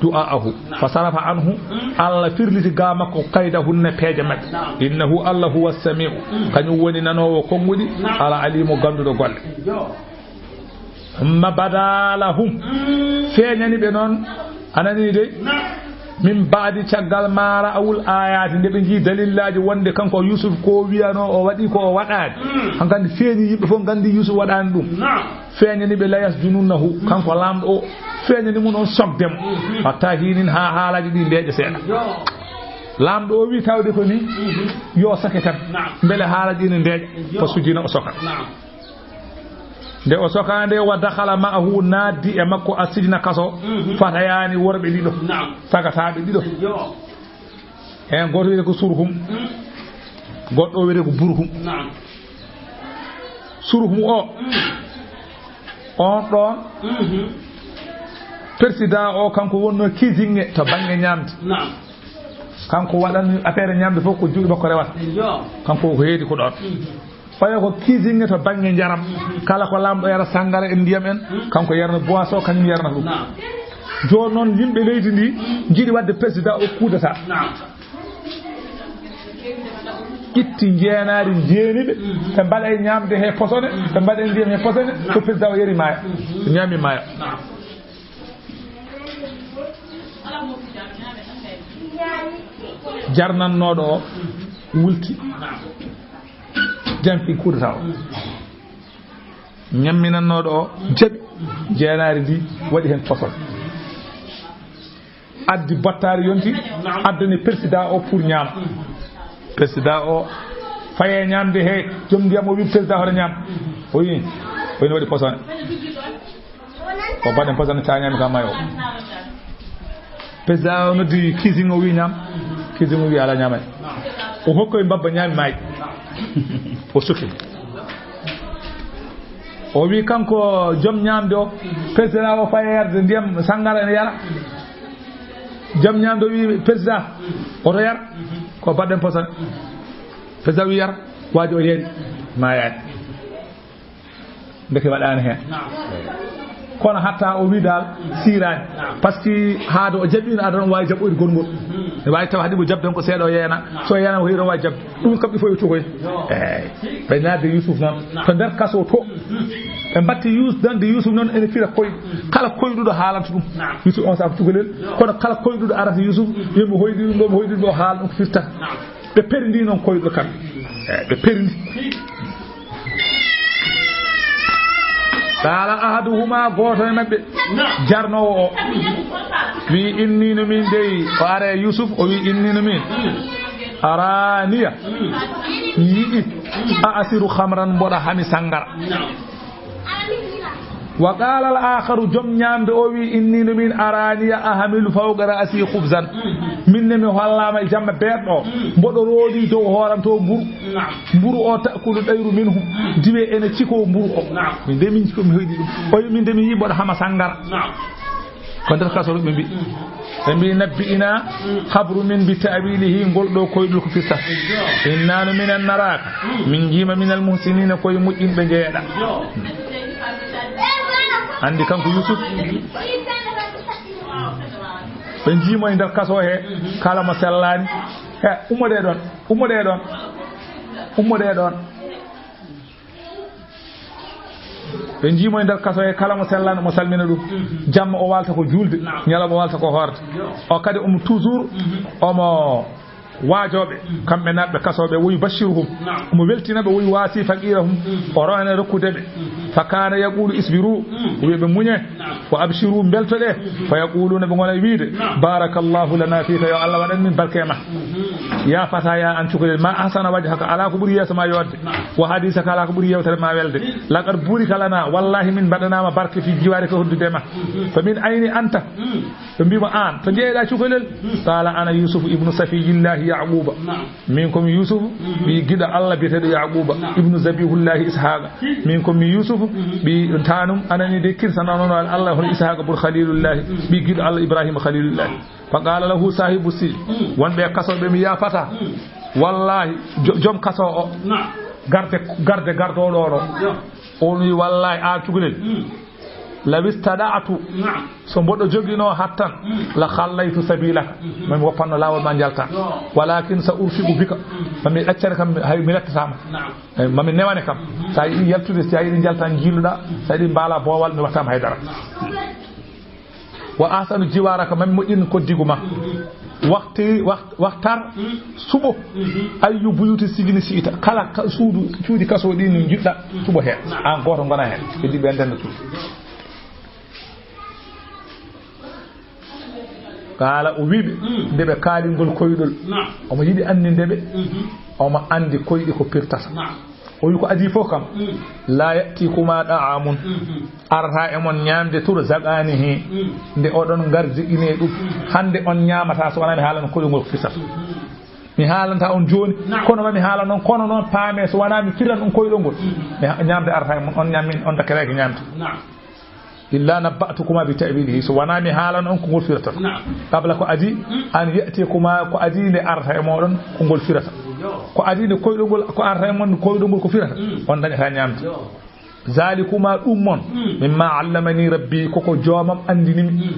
Du'aahu. Naam. Fasarafa anhu. Mm. Allah firliti ga makko kaydahunna peeje maɓɓe. Naam. Innahu Allah huwa sami'u. Mm. Kañum woni nanowo konguɗi. Naam. Al alimu ganduɗo golle. Yo. Thumma bada lahum. Mm. Feeñani ɓe noon. Anani dey. Naam. Min ba'di caggal ma ra'awul ayati, nde ɓe njii dalillaaji wonde kanko Yusuf ko wiyano o waɗi ko o waɗaani. Mm. Hankadi feeñi yimɓe fof gandi Yusuf waɗaani ɗum. Naam. Feeñani ɓe la yasjununnahu, kanko laamɗo o. Feeñani mo noon sokde mo. Mhm. Hatta hinin ha haalaji ɗi ndeeƴa seeɗa. Yo. Laamɗo o wi tawde ko ni, Mhm. yo soke tan. Naam. Mbele haalaji ɗi ne ndeeƴa. Yo. Ko sujina o soka. Naam. Nde o soka nde, wa dakhala ma'ahu, naaddi e makko assijna kaso, Mhm. fatayani worɓe ɗiɗo, Naam. sagataaɓe ɗiɗo. Yo. Heen gooto wiyetee ko Surhum, Mm. goɗɗo o wiyetee ko Burhum. Naam. Surhum o, Mm. on ɗon Mhm. président o, kanko wonno kisinge to bannge ñaamde. Naam. Kanko waɗan affaire ñaamde fof ko juuɗe makko rewata. Yo. Kanko ko heedi ko ɗon. Mhm. Oya ko kisinge to bannge njaram. Mhm. Kala ko laamɗo yara sangara en ndiyam en, Mhm. kanko yarna boisson, kañum yarna ɗum. Naam. Jooni noon, yimɓe leydi ndi njiɗi waɗde président o coup d'état. Itti njeenaari, njeeni ɓe, ɓe mbaɗa e ñaamde he posone, ɓe mbaɗa e ndiyam he posone, so président o yari maaya, so ñaami maaya. Jarnannooɗo o wulti, janti coup d'état o. Ñamminannooɗo o jaɓi, njeenaari ndi waɗi heen posone. Addi bottaari yonti, addani président o pour ñaama. Président o faye ñaamde he, joom ndiyam o wi président hoto ñaam. O wi, o wi no waɗi posone. O mbaɗen posone, sa ñaami ka mayo. Président o noddi cuisine o wi ñaam. Cuisine o wi ala ñaamay. O hokkoy mbabba ñaami maayi. O suki. O wi kanko joom ñaamde o, président o faye yarde ndiyam sanngara ene yara. Joom ñaamde o wi président, oto yar. Ko mbaɗen posone. Président wi yar, waaji o yari, maayaani. Ndeke waɗaani heen. Kono hatta o wi dal siiraani. Parce que haa do o jaɓiino, aɗa ɗon waawi jaɓoyde gongol. Ne waawi tawa haɗi mo jaɓde ko seeɗa o yeena. So o yeena ko hiɗo waawi jaɓde. Ɗum kam il faut yo tukoy. Eey. Ɓe naatde Yusuf noon. To nder kaso to. Ɓe mbatti Yus-, nande Yusuf noon ene fira koyɗe. Kala koyɗuɗo haalanta ɗum. Yusuf on saako cukalel. Kono kala koyɗuɗo arata Yusuf, yo mi hoyɗi ɗum ɗo, mi hoyɗi ɗum ɗo, haala ɗum ko firta. Ɓe perndi noon koyɗo kam. Eey, ɓe perndi. Qaala ahaduhuma, gooto e maɓɓe, jarnoowo o, wi, inni no min dey, o ara e Yusuf, o wi, inni no min, araaniya, mi yi'i, a asiru khamran, mboɗa hami sanngara. Wa qaala al aakharu, joom ñaamde o wi, inni no min, araaniya ahmilu fawqa ra'si khubzan. Min ne mi hollaama e jamma beeɗo, mboɗo roodi dow hooram to mburu. Mburu o ta'kulu ɗayru minhu. Diwe ene ciko mburu o. Min de min ciko mi hoyɗi ɗum. O wi min de mi yi mboɗo hama sanngara. Ko nder kaso ɓe mbi. Ɓe mbi, "Nabbi'ina, habru min bi ta'wilihi, ngol ɗo koyɗol ko firta." "Inna no minen naraaka, min njiima minal muhsinina, koye moƴƴinɓe njeeɗa." Andi kanko Yusuf. Ɓe njiimo e nder kaso he, kala mo sellaani. He, ummoɗe ɗon, ummoɗe ɗon, ummoɗe ɗon. Ɓe njiimo e nder kaso he, kala mo sellaani, mo salmina ɗum. Jamma o waalta ko juulde, ñalawma o waalta ko hoorde. O kadi omo toujours, omo waajooɓe, kamɓe naatɓe kasooɓe, woyi bashiruhum. Omo weltina ɓe, woyi waasi faqirahum. O rowna rokkude ɓe. Fa kana yaqulu isbiru, o wiya ɓe muñe. Wa abshiru, mbeltoɗe. Fa yaquluna, ɓe ngona e wiide, barakallahu lana fika, yo Allah waɗan min barke e ma. Ya fata, ya an cukalel, ma ahsana wajhaka, ala ko ɓuri yeeso ma yodde. Wa hadisaka, ala ko ɓuri yewtere ma welde. Laqad burika lana, wallahi min mbaɗanama barke fi jiwarika, hoddude ma. Fa min ayni anta, ɓe mbiimo, "Aan, to njeeyɗaa cukalel?" Qaala, "Ana Yuusufu ibnu safiyillahi Yaquuba." Min ko mi Yuusufu, ɓii giɗo Allah biyeteeɗo Yaquuba, ibnu zabihullahi Ishaaqa. Min ko mi Yuusufu, ɓii tanum anani de kirsananono Allah hono Ishaaqa bun Khalilullahi, ɓii giɗo Allah Ibrahima Khalilullahi. Fa qaala lahu saahibu sijni, wonɓe e kaso ɓe mi, "Ya fata, wallahi, jo-, joom kaso o, garde, garde gardoɗo o, on wi, wallahi, aan cukalel, law istada'tu, so mboɗo joginoo hattan, la khallaytu sabilaka, mami woppanno laawol ma njalta. Walakin sa urfiqu bika, mami ɗaccere kam, hay mi lettataama. Hay mami newane kam. Sa yiɗi yaltude, sa yiɗi njalta, njiiluɗa, sa yiɗi mbaala boowal, mi wattama haydara." Wa ahsanu jiwaraka, mami moƴƴin koddigu ma. Waxti, wax-, waxtar suɓo. Ayyu buyuti sijni si'ta. Kala ka-, suudu, cuuɗi kaso ɗi no njiɗɗa, suɓo heen. Aan gooto ngona heen. Ɓe ɗiɗi ɓe ndenda cuuɗi. Qaala, o wiiɓe, nde ɓe kaalingol koyɗol. Omo yiɗi anninde ɓe. Omo anndi koyɗi ko pirtata. O wi ko adii fof kam, "La ya'tikuma da'amun, arata e mon ñaamde, turzaqanihi, nde oɗon ngardiɗinee ɗum. Hannde on ñaamata so wonaa mi haalana koyɗol ngol ko firtata. Mi haalanta on jooni, kono ma mi haalana on, kono noon paamee so wonaa mi firana on koyɗol ngol. Mi ha-, ñaamde arata e mon, on ñaam min, on dakkereeke ñaamde. Illa nabba'tukuma bi ta'wilihi, so wonaa mi haalana on ko ngol firata." Qabla ko adii, an ya'tikuma, ko adii nde arata e mooɗon ko ngol firata. Ko adii nde koyɗol ngol, ko arata e mon koyɗol ngol ko firata. On dañata ñaamde. Zalikuma ɗum mon, mimma allamani rabbi, koko joomam anndini mi.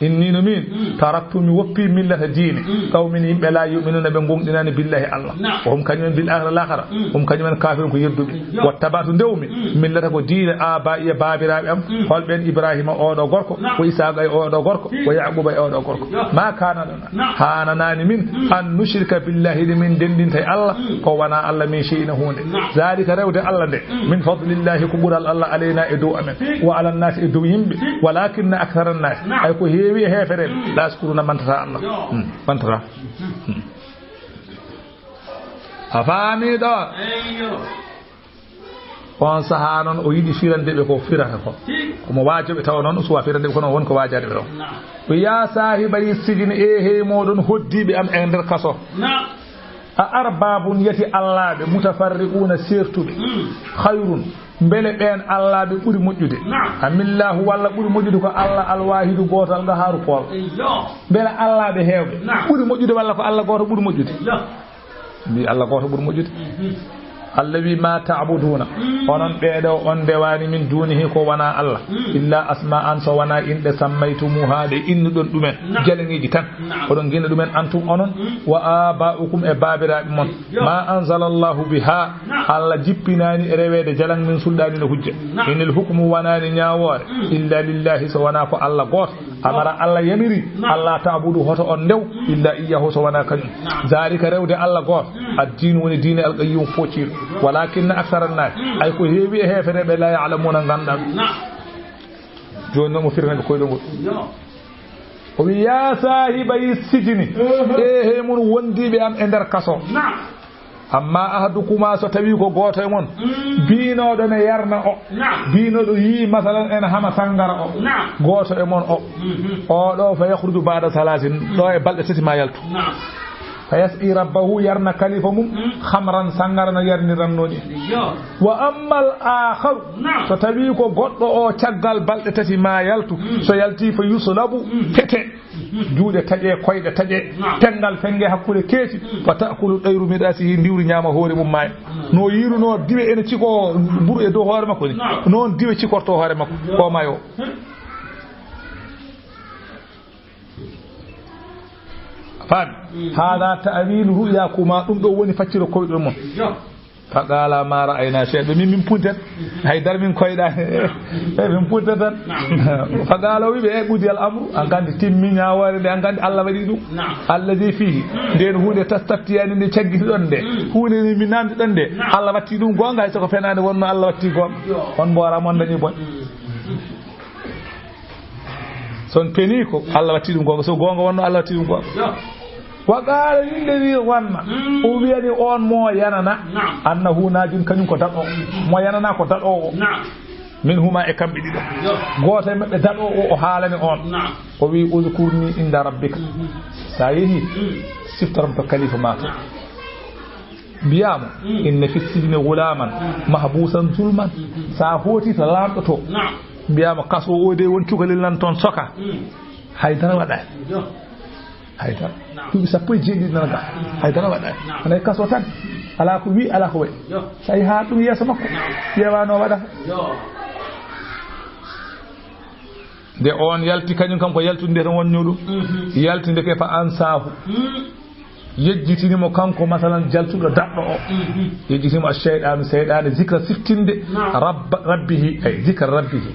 Inni no min, taraktu mi woppi millata diine, qawmin yimɓe la yu'minuna ɓe gonɗinani billahi Allah. Wa hum kañum en bil akhirati lakara, hum kañum en kafirun ko yerduɓe. Wattabatu ndewmi, millata ko diine aba'i e babiraɓe am, holɓen Ibrahima oɗo gorko, wa Isaqa e oɗo gorko, wa Yaquba e oɗo gorko. Ma kana lana, hananani min, an nushrika billahi, de min denndinta e Allah, ko wana Allah min shay'in hunde. Zalika rewde Allah nde, min fadlillahi ko ɓural Allah alayna e dow amen, wa ala nasi e dow yimɓe, walakinna akthara nasi, ay ko heewi e heefereɓe, la yashkuruna mantata Allah. Hmm, mantata. Hmm. A faami ɗo? On sahaa noon o yiɗi firande ɓe ko firata ko. Komo waajo ɓe tawa noon o suwa firande ɓe kono won ko waajade ɓe ɗon. Ko ya saahiba yi sijini e hey moɗon hoddiiɓe am e nder kaso. A arbabun yati allaaɓe mutafarriquna sertuɓe. Khayrun mbele ɓeen allaaɓe ɓuri moƴƴude. Amillahu walla ɓuri moƴƴude ko Allah alwahidu gootal nga haru pool. Mbele allaaɓe heewɓe ɓuri moƴƴude walla ko Allah gooto ɓuri moƴƴude. Mbi Allah gooto ɓuri moƴƴude. Allah wi ma ta'buduna. Onon ɓeeɗo on ndewani min dunihi ko wana Allah. Illa asma'an so wana inɗe sammaytumuha ɗe innuɗon ɗumen. Jalaŋeeji tan. Oɗon gina ɗumen antum onon. Wa aba'ukum e babiraɓe mon. Ma anzalallahu biha. Allah jippinani e reweede jalaŋ min sulɗani no hujja. Inil hukmu wanani ñaawoore. Illa lillahi so wana ko Allah gooto. Amara Allah yamiri, Allah ta'budu hoto on ndew, illa iyyahu so wana kañum. Zalika rewde Allah gooto, addinu woni diine alqayyum focciiɗo. Walakinna aksara nnaasi, ay ko heewi e heefereɓe la ya'lamuna nganndan. Jooni noon mo firana ɓe koyɗol ngol. O wi, ya saahiba yi sijini, e he mon wondiiɓe am e nder kaso. Amma ahadukuma so tawi ko gooto e mon biinooɗo ne yarna o, biinooɗo yii masalan en hama sangara o, gooto e mon o, o ɗo fa yakhruju ba'da salasin, ɗo e balɗe tati ma yaltu. Fa yasqi rabbahu yarna kalifa mum, khamran sangara no yarniranno ni. Wa ammal akharu, so tawi ko goɗɗo o caggal balɗe tati ma yaltu, so yalti fa yuslabu, pete. Juuɗe taƴe, koyɗe taƴe, penngal fennge hakkunde keeci, fa ta'kulu ɗayru min ra'sihi, ndiwri ñaama hoore mum maaya. No yiiruno diwe ene ciko mburu e dow hoore makko ni, noon diwe cikorto hoore makko, ko maayo. Faami? Hada ta'wilu ru'yakuma, ɗum ɗo woni facciro koyɗol mon. Faqala ma ra'ayna shay'a, ɓe min, min punten haydara, min koyɗa. E min punten tan. Faqala o wiɓe, e qudi al amru, an kandi timmi ñaawoore nde, an kandi Allah waɗi ɗum. Alladhi fihi, nden huunde tastaftiyani nde caggitiɗon nde, huunde nde mi namdiɗon nde, Allah watti ɗum goonga, hay soko fenaande wonno Allah watti goonga. On mboora mon dañi bon. So on peni ko Allah watti ɗum goonga, so goonga wonno Allah watti ɗum goonga. Wa qala lilladhi dhanna, o wiyani on mo yanana, annahu najun, kañum ko daɗo, mo yanana ko daɗo o. Min huma e kamɓe ɗiɗo. Gooto e maɓɓe daɗo o, o haalani on. O wi, uzkurni inda rabbika. Sa yehi, siftoram to kalifa ma to. Mbiyamo, inna fi sijni ghulaman mahbusan zulman. Sa hooti to laamɗo to. Mbiyama kaso o de won cukalel nan toon soka. Haydara waɗaani. Haydara. Duuɓi sappo e jeeɗiɗi nana ga. Haydara waɗaani. Anay kaso tan. Ala ko wi, ala ko waɗi. Tawi haa ɗum yeeso makko. Ƴeewa no waɗata. Nde on yalti, kañum kam ko yaltude nde tan wonnoo ɗum. Yalti ndeke fa ansaahu. Yejjitini mo kanko, masalan, jaltuɗo daɗɗo o. Yejjitini mo ash-shayɗaanu, seyɗaane, zikra siftinde rabba-, rabbihi, ay, zikra rabbihi.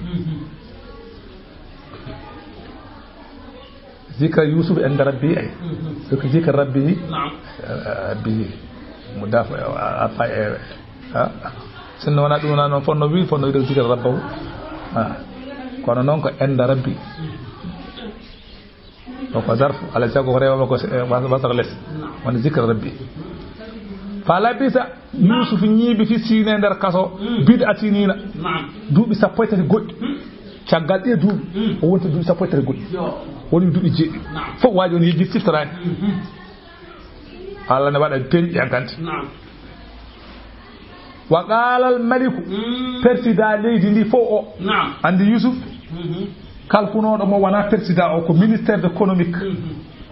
Zikra Yusuf inda rabbihi, ay. Zikra rabbihi. Naam. Eh, rabbihi. Mudaaf, eh, afa, eh, ah. Sinno wona ɗum wona noon, fonno wi, fonno wi zikra rabbahu. Ah. Kono noon ko inda rabbi. O ko zarfu, ala sago ko rewa ko, eh, was-, wasaka les. Woni zikra rabbi. Fa labisa Yusuf ñiiɓi fi sijni nder kaso, bid'a sinina. Duuɓi sappo e tati goɗɗi. Caggal ɗiya duuɓi, o wonti duuɓi sappo e tati goɗɗi. Woni duuɓi jeeɗi. Fof waaji on yejji siftoraani. Allah ne waɗa peñƴi hankanti. Wa qala al maliku, président leydi ndi fof o. Andi Yusuf, kalkunooɗo mo wona président o, ko ministère de économique.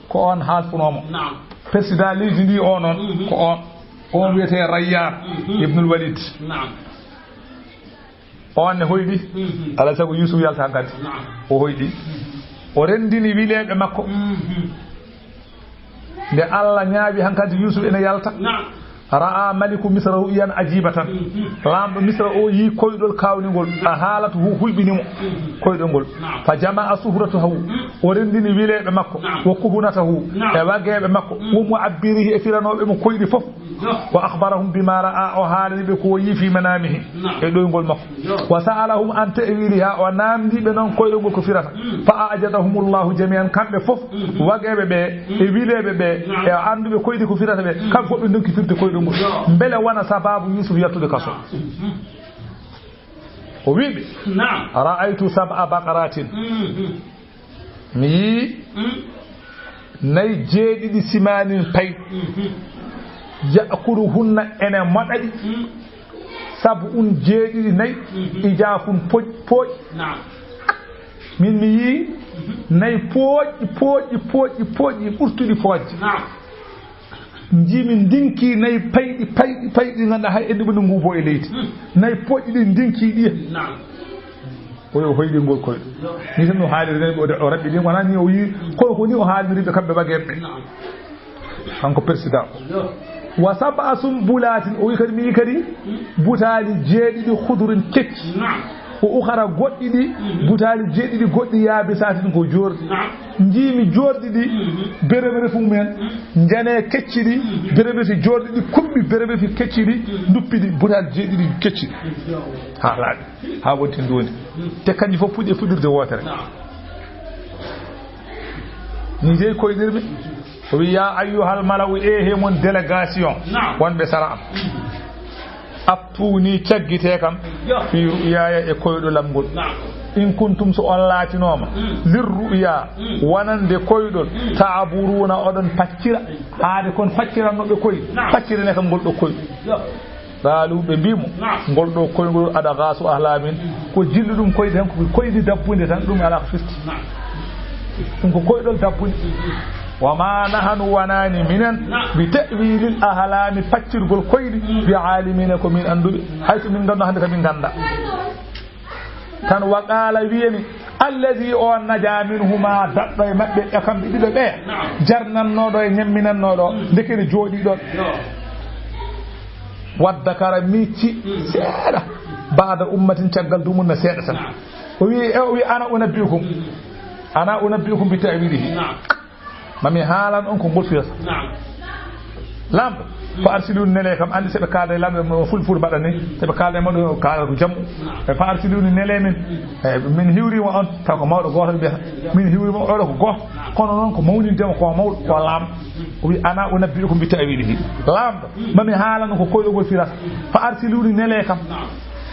Ko on haalfunoo mo. Président leydi ndi o noon, ko on. On wiyetee Rayyan ibnul Walid. Naam. On ne hoyɗi. Alaa sago Yuusuf yalta hankadi. O hoyɗi. O renndini wileeɓe makko. Nde Allah ñaawi hankadi Yuusuf ene yalta. Ra'a maliku Misra ru'yan ajibatan. Laamɗo Misra o yii koyɗol kaawningol. A haalatu hu huyɓini mo. Koyɗol ngol. Fa jama'a suhratahu. O renndini wileeɓe makko. Wa kuhunatahu. E wageeɓe makko. Wa mu'abbirihi e firanooɓe mo koyɗi fof. Wa akhbarahum bima ra'a, o haalani ɓe ko o yii fi manamihi. E ɗoyngol makko. Wa sa'alahum an ta'wiliha, o naamndi ɓe noon koyɗol ngol ko firata. Fa a'jazahumullahu jami'an, kamɓe fof, wageeɓe ɓe, e wileeɓe ɓe, e annduɓe koyɗi ko firata ɓe, kamɓe fof ɓe ndonki firde koyɗol ngol. Mbele wona sababu Yuusuf yaltude kaso? O wii ɓe, ra'aytu sab'a baqaratin. Mi yii nayi jeeɗiɗi simaanin pay. Ya'kuluhunna, ene moɗa ɗi. Sab'un, jeeɗiɗi, nayi. Ijafun, pooƴ-, pooƴi. Min mi yii nayi pooƴi, pooƴi, pooƴi, pooƴi, ɓurtuɗi poojde. Njiimi ndinki nayi payɗi, payɗi, payɗi, ngannduɗaa hay enɗi ɓuri nguubo e leydi. Nayi pooƴi ɗi ndinki ɗi. O yo hoyɗi ngol koyɗol. Ni tan no haaliri nayi o raɓɓiɗi, wonaa ni o yii koy ko ni o haaliri ɓe kamɓe wageeɓe. Kanko président o. Wa sab'a sumbulatin, o wi kadi, mi yii kadi butaali jeeɗiɗi khudurin kecci. Wa ukhara, goɗɗi ɗi, butaali jeeɗiɗi goɗɗi yaabisatin, ko joorɗi. Njiimi joorɗi ɗi, bereberefi mumen, njane kecci ɗi, bereberefi joorɗi ɗi, kuɓɓi bereberefi kecci ɗi, nduppi ɗi, butaali jeeɗiɗi kecci ɗi. Haa laaɓi, haa wonti nduundi. Te kanji fof puɗi e fuɗirde wootere. Ni dey koyɗirmi. O wi, "Ya ayyuhal mala'u, e he mon délégation wonɓe sara am. Aftuni, caggite kam, fi ru'yaya, e koyɗolam ngol. In kuntum, so on laatinooma, lir ru'ya, wonande koyɗol, ta'buruna, oɗon paccira, haade kon faccirannoɓe koyɗi, paccirane kam ngol ɗo koyɗol." Qaalu, ɓe mbii mo, "Ngol ɗo koyngol adgaasu ahlaamin, ko jilluɗum koyɗi tan, ko koyɗi dabbunde tan, ɗum alaa ko firti. Ɗum ko koyɗol dabbunde. Wa maa nahanu, wonaani minen, bi ta'wiilil ahlaami, paccirgol koyɗi, bi aalimiina, ko min annduɓe. Hay so min nganndu hannde, ko min ngannda." Tan wa qaala, wiyani, "Allazi, on najaa minhumaa, daɗɗo e maɓɓe, e kamɓe ɗiɗo ɓe, jarnannooɗo e ñamminannooɗo, ndeke ene jooɗii ɗoon." Waddakara, micci seeɗa, ba'da ummatin, caggal dumunna seeɗa tan. O wi, e, o wi, "Ana unabbi'ukum, ana unabbi'ukum bi ta'wilihi." Mami haalan on ko ngol firata. Laamɗo, "Fa arsiluni, nele kam." Anndi so ɓe kaalda e laamɗo, no fulfulde mbaɗa ni, so ɓe kaalda e maɗo, kaala ko jammu. E, "Fa arsiluni, nele min." E, min hiwriima on, taw ko mawɗo gooto mbiyata. Min hiwriima oɗo ko gooto. Kono noon ko mawnindema ko mawɗo, ko laamɗo. O wi, "Ana unabbi'ukum bi ta'wilihi." Laamɗo, "Mami haalan ko koyɗol ngol firata. Fa arsiluni, nele kam.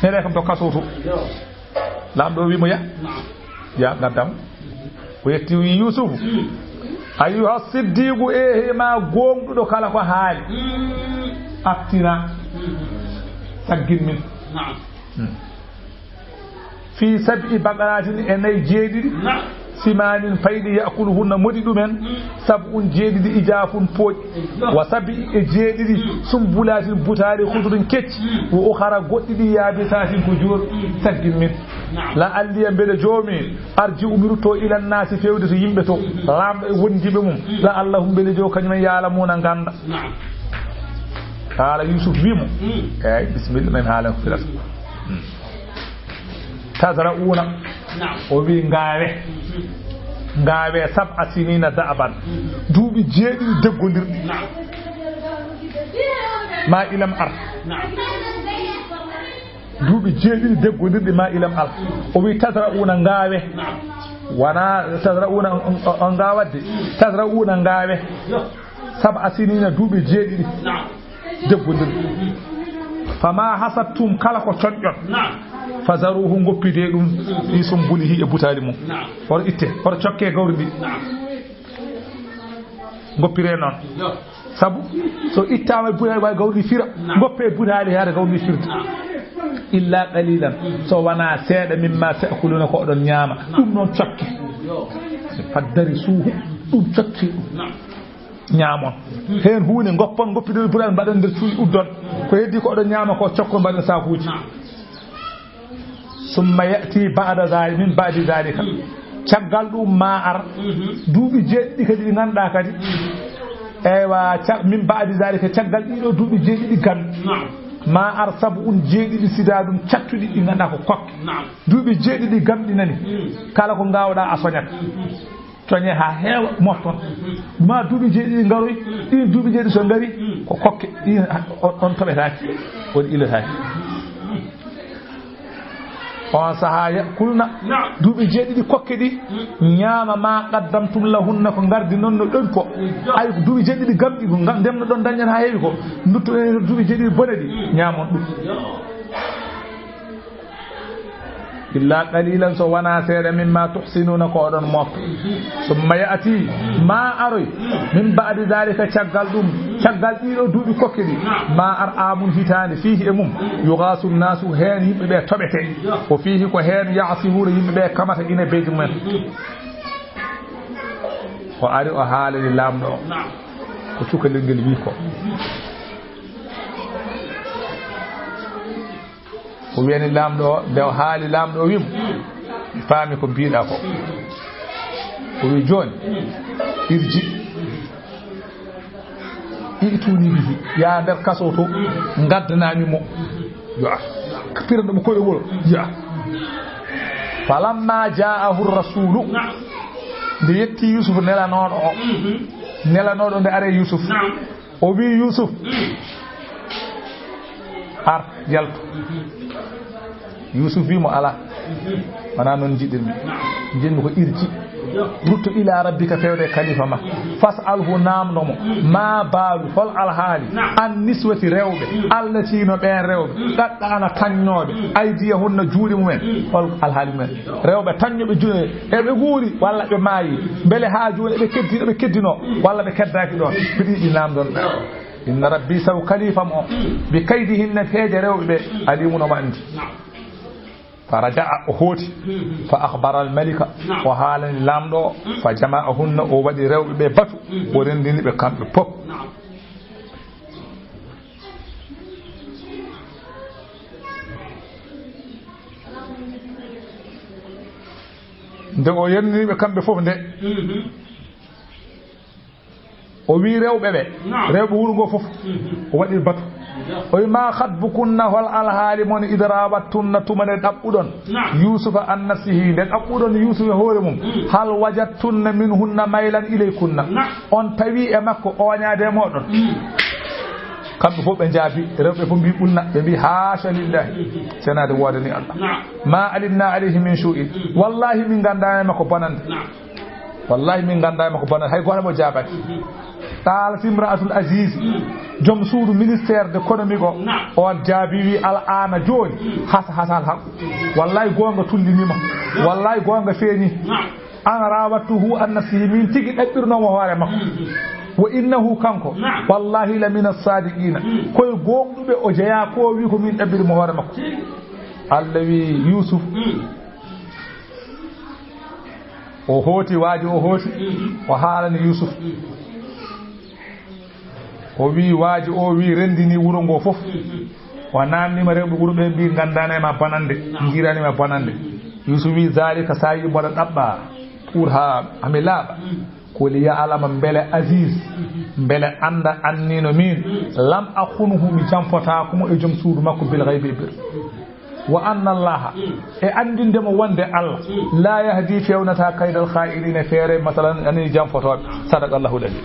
Nele kam to kaso to." Laamɗo o wi mo, "Ya, ya, ngaddam." O yetti, o wi, "Yuusufu, ayyuha siddiqu, ehe ma gooŋɗuɗo kala ko haali. Aftina, saggin min." Fi sab'i baqaratin, e nayi jeeɗiɗi, simaanin payɗi, ya'kuluhunna, moɗi ɗumen, sab'un, jeeɗiɗi, ijafun, pooƴi, wa sab'i, e jeeɗiɗi, sumbulatin, butaali, khudrin, kecci, wa ukhara, goɗɗi ɗi, yaabisatin, ko joor, saggin min. La'alliya, mbele joomi, arji'u, mi rutto, ilan naasi, feewde to yimɓe to, laamɗo e wondiiɓe mum, la'allahum, mbele joo kañumen, ya'lamuuna, ngannda. Qaala Yuusuf wii mo, eey, bisimilla, min haalan ko firata. Tazra'uuna, o wii, ngaawe, ngaawe, sab'a siniina da'aban, duuɓi jeeɗiɗi deggondirɗi, ma ilam ar. Duuɓi jeeɗiɗi deggondirɗi, ma ilam ar. O wii, tazra'uuna, ngaawe. Wonaa tazra'uuna, on, on, on ngaawat de. Tazra'uuna, ngaawe. Sab'a siniina, duuɓi jeeɗiɗi deggondirɗi. Fama hasadtum, kala ko coñɗon. Fazaruhu, ngoppidee ɗum, fi sumbulihi, e butaali mum. Oto itte, oto cokke gawri ndi. Ngoppiree noon. Sabu so ittaama e butaali, wawi gawri ndi fira. Ngoppee butaali hara gawri ndi firta. Illa qalilan, so wonaa seeɗa, mimma ta'kuluna, ko oɗon ñaama. Ɗum noon cokke. Faddarisuhu, ɗum cokke ɗum. Ñaamon. Heen huunde ngoppon, ngoppidon butaali, mbaɗon nder cuuɗi, uddon. Ko heddi ko oɗon ñaama ko, cokkon, mbaɗon saakuuji. Summa ya'ti ba'da zali-, min ba'di zalika. Caggal ɗum ma ar. Duuɓi jeeɗiɗi kadi ɗi ngannduɗaa kadi. Eywa, ca-, min ba'di zalika, caggal ɗiɗo duuɓi jeeɗiɗi gam. Ma ar sab'un jeeɗiɗi sidadun cattuɗi ɗi ngannduɗaa ko kokke. Duuɓi jeeɗiɗi gam ɗi nani. Kala ko ngaawɗaa a soñat. Coñe haa heewa, mofton. Ma duuɓi jeeɗiɗi ngaroy, ɗin duuɓi jeeɗiɗi so ngari, ko kokke, ɗin on, on toɓetaaki, on ilataaki. On sahaa ya'kulna, duuɓi jeeɗiɗi kokke ɗi, ñaama ma qaddamtum lahunna ko ngardi non no ɗon ko. Ay, duuɓi jeeɗiɗi gamɗi ko, ngam ndemno ɗon dañen haa heewi ko, ndutto ɗen duuɓi jeeɗiɗi bone ɗi, ñaamon ɗum. Illa qalilan, so wonaa seeɗa, mimma tuhsinuna, ko oɗon mofta. Summa ya'ti, ma aroy, min ba'di zalika, caggal ɗum, caggal ɗiɗo duuɓi kokke ɗi, ma ar amun hitaande, fihi, e mum, yughasu nnasu, heen yimɓe ɓe toɓete, o fihi, ko heen ya'siruna, yimɓe ɓe kamata ina beeji mumen. O ari o haalani laamɗo o ko cukalel ngel wi ko. O wiyani laamɗo o, nde o haali laamɗo o, wi mo, "Mi faami ko mbiɗa ko." O wi, "Jooni, irji, i'tuni bihi, yaa nder kaso to, ngaddanami mo." Yo a, pirano mo koyɗe wuro, yo a. Falamma ja'ahu rasulu, nde yetti Yusuf nelanooɗo o, nelanooɗo nde are Yusuf. O wi Yusuf, "Ar, yaltu." Yusuf wi mo, "Alaa, wonaa noon njiɗirmi. Njiɗmi ko irji. Rutto ila rabbika, fewde e kalifa ma. Fas'alhu, naamndo mo. Ma baalu, hol alhaali, an niswati, rewɓe, allati, no ɓeen rewɓe, qatta'na, tañnooɓe, aydiyahunna, juuɗe mumen. Hol alhaali mumen?" Rewɓe taññuɓe juuɗe, eɓe nguuri walla ɓe maayi? Mbele haa jooni eɓe keddi, eɓe keddinoo walla ɓe keddaaki ɗoon? Mbiɗa yiɗi naamndon ɓe. Inna rabbi, sabu kalifa mo, bi kaydihinna, peeje rewɓe ɓe, alimun, omo anndi. Fa raja'a, o hooti. Fa akhbara al malika, o haalani laamɗo o. Fa jama'ahunna, o waɗi rewɓe ɓe batu, o renndini ɓe kamɓe fof. Nde o yerniri ɓe kamɓe fof nde, o wi rewɓe ɓe, rewɓe wuro ngo fof, o waɗi batu. O wi, "Ma khatbukunna, hol alhaali mon, id rawattunna, tuma nde ɗaɓɓuɗon Yusufa an nafsihi, nde ɗaɓɓuɗon Yusufa e hoore mum, hal wajadtunna minhunna maylan ilaykunna? On tawi e makko ooñaade e mooɗon?" Kamɓe fof ɓe njaabi, rewɓe fof mbi, "Qulna," ɓe mbi, "Haasha lillahi, senaade woodani Allah. Ma alimna alayhi min su'in. Wallahi, min nganndaani e makko bonannde. Wallahi, min nganndaani e makko bonannde." Hay gooto mo jaabaaki. Qaalat imra'atul aziz, joom suudu ministère d'économie o, on jaabi, wi, "Al aana, jooni, hasa hasal haqqu. Wallahi, goonga tulliniima. Wallahi, goonga feeñi. Ana rawattuhu an nafsihi, min tigi ɗaɓɓirnoomo hoore makko. Wa innahu, kanko, wallahi, la mina sadiqina, koye gooŋɗuɓe o jeyaa, ko o wi ko min ɗaɓɓiri mo hoore makko." Allah wi Yusuf, o hooti, waaji o hooti, o haalani Yusuf. O wi waaji o, wi renndini wuro ngo fof. O naamndiima rewɓe wuro ɓe, mbi, "Nganndaani e ma bonannde, njiiraani e ma bonannde." Yusuf wi, "Zalika, so a yii mboɗo ɗaɓɓa pour ha, ha mi laaɓa, ko li ya'lama, mbele Aziz, mbele annda, anni no min, lam akhunhu, mi janfotaako mo e joom suudu makko, bil ghaybi, e bir." Wa anna Allaha, e anndinde mo wonde Allah, la yahdi, fewnata, kaydal kha'inina, feere, masalan, ani janfotooɓe. Sadaqallahu l-azim.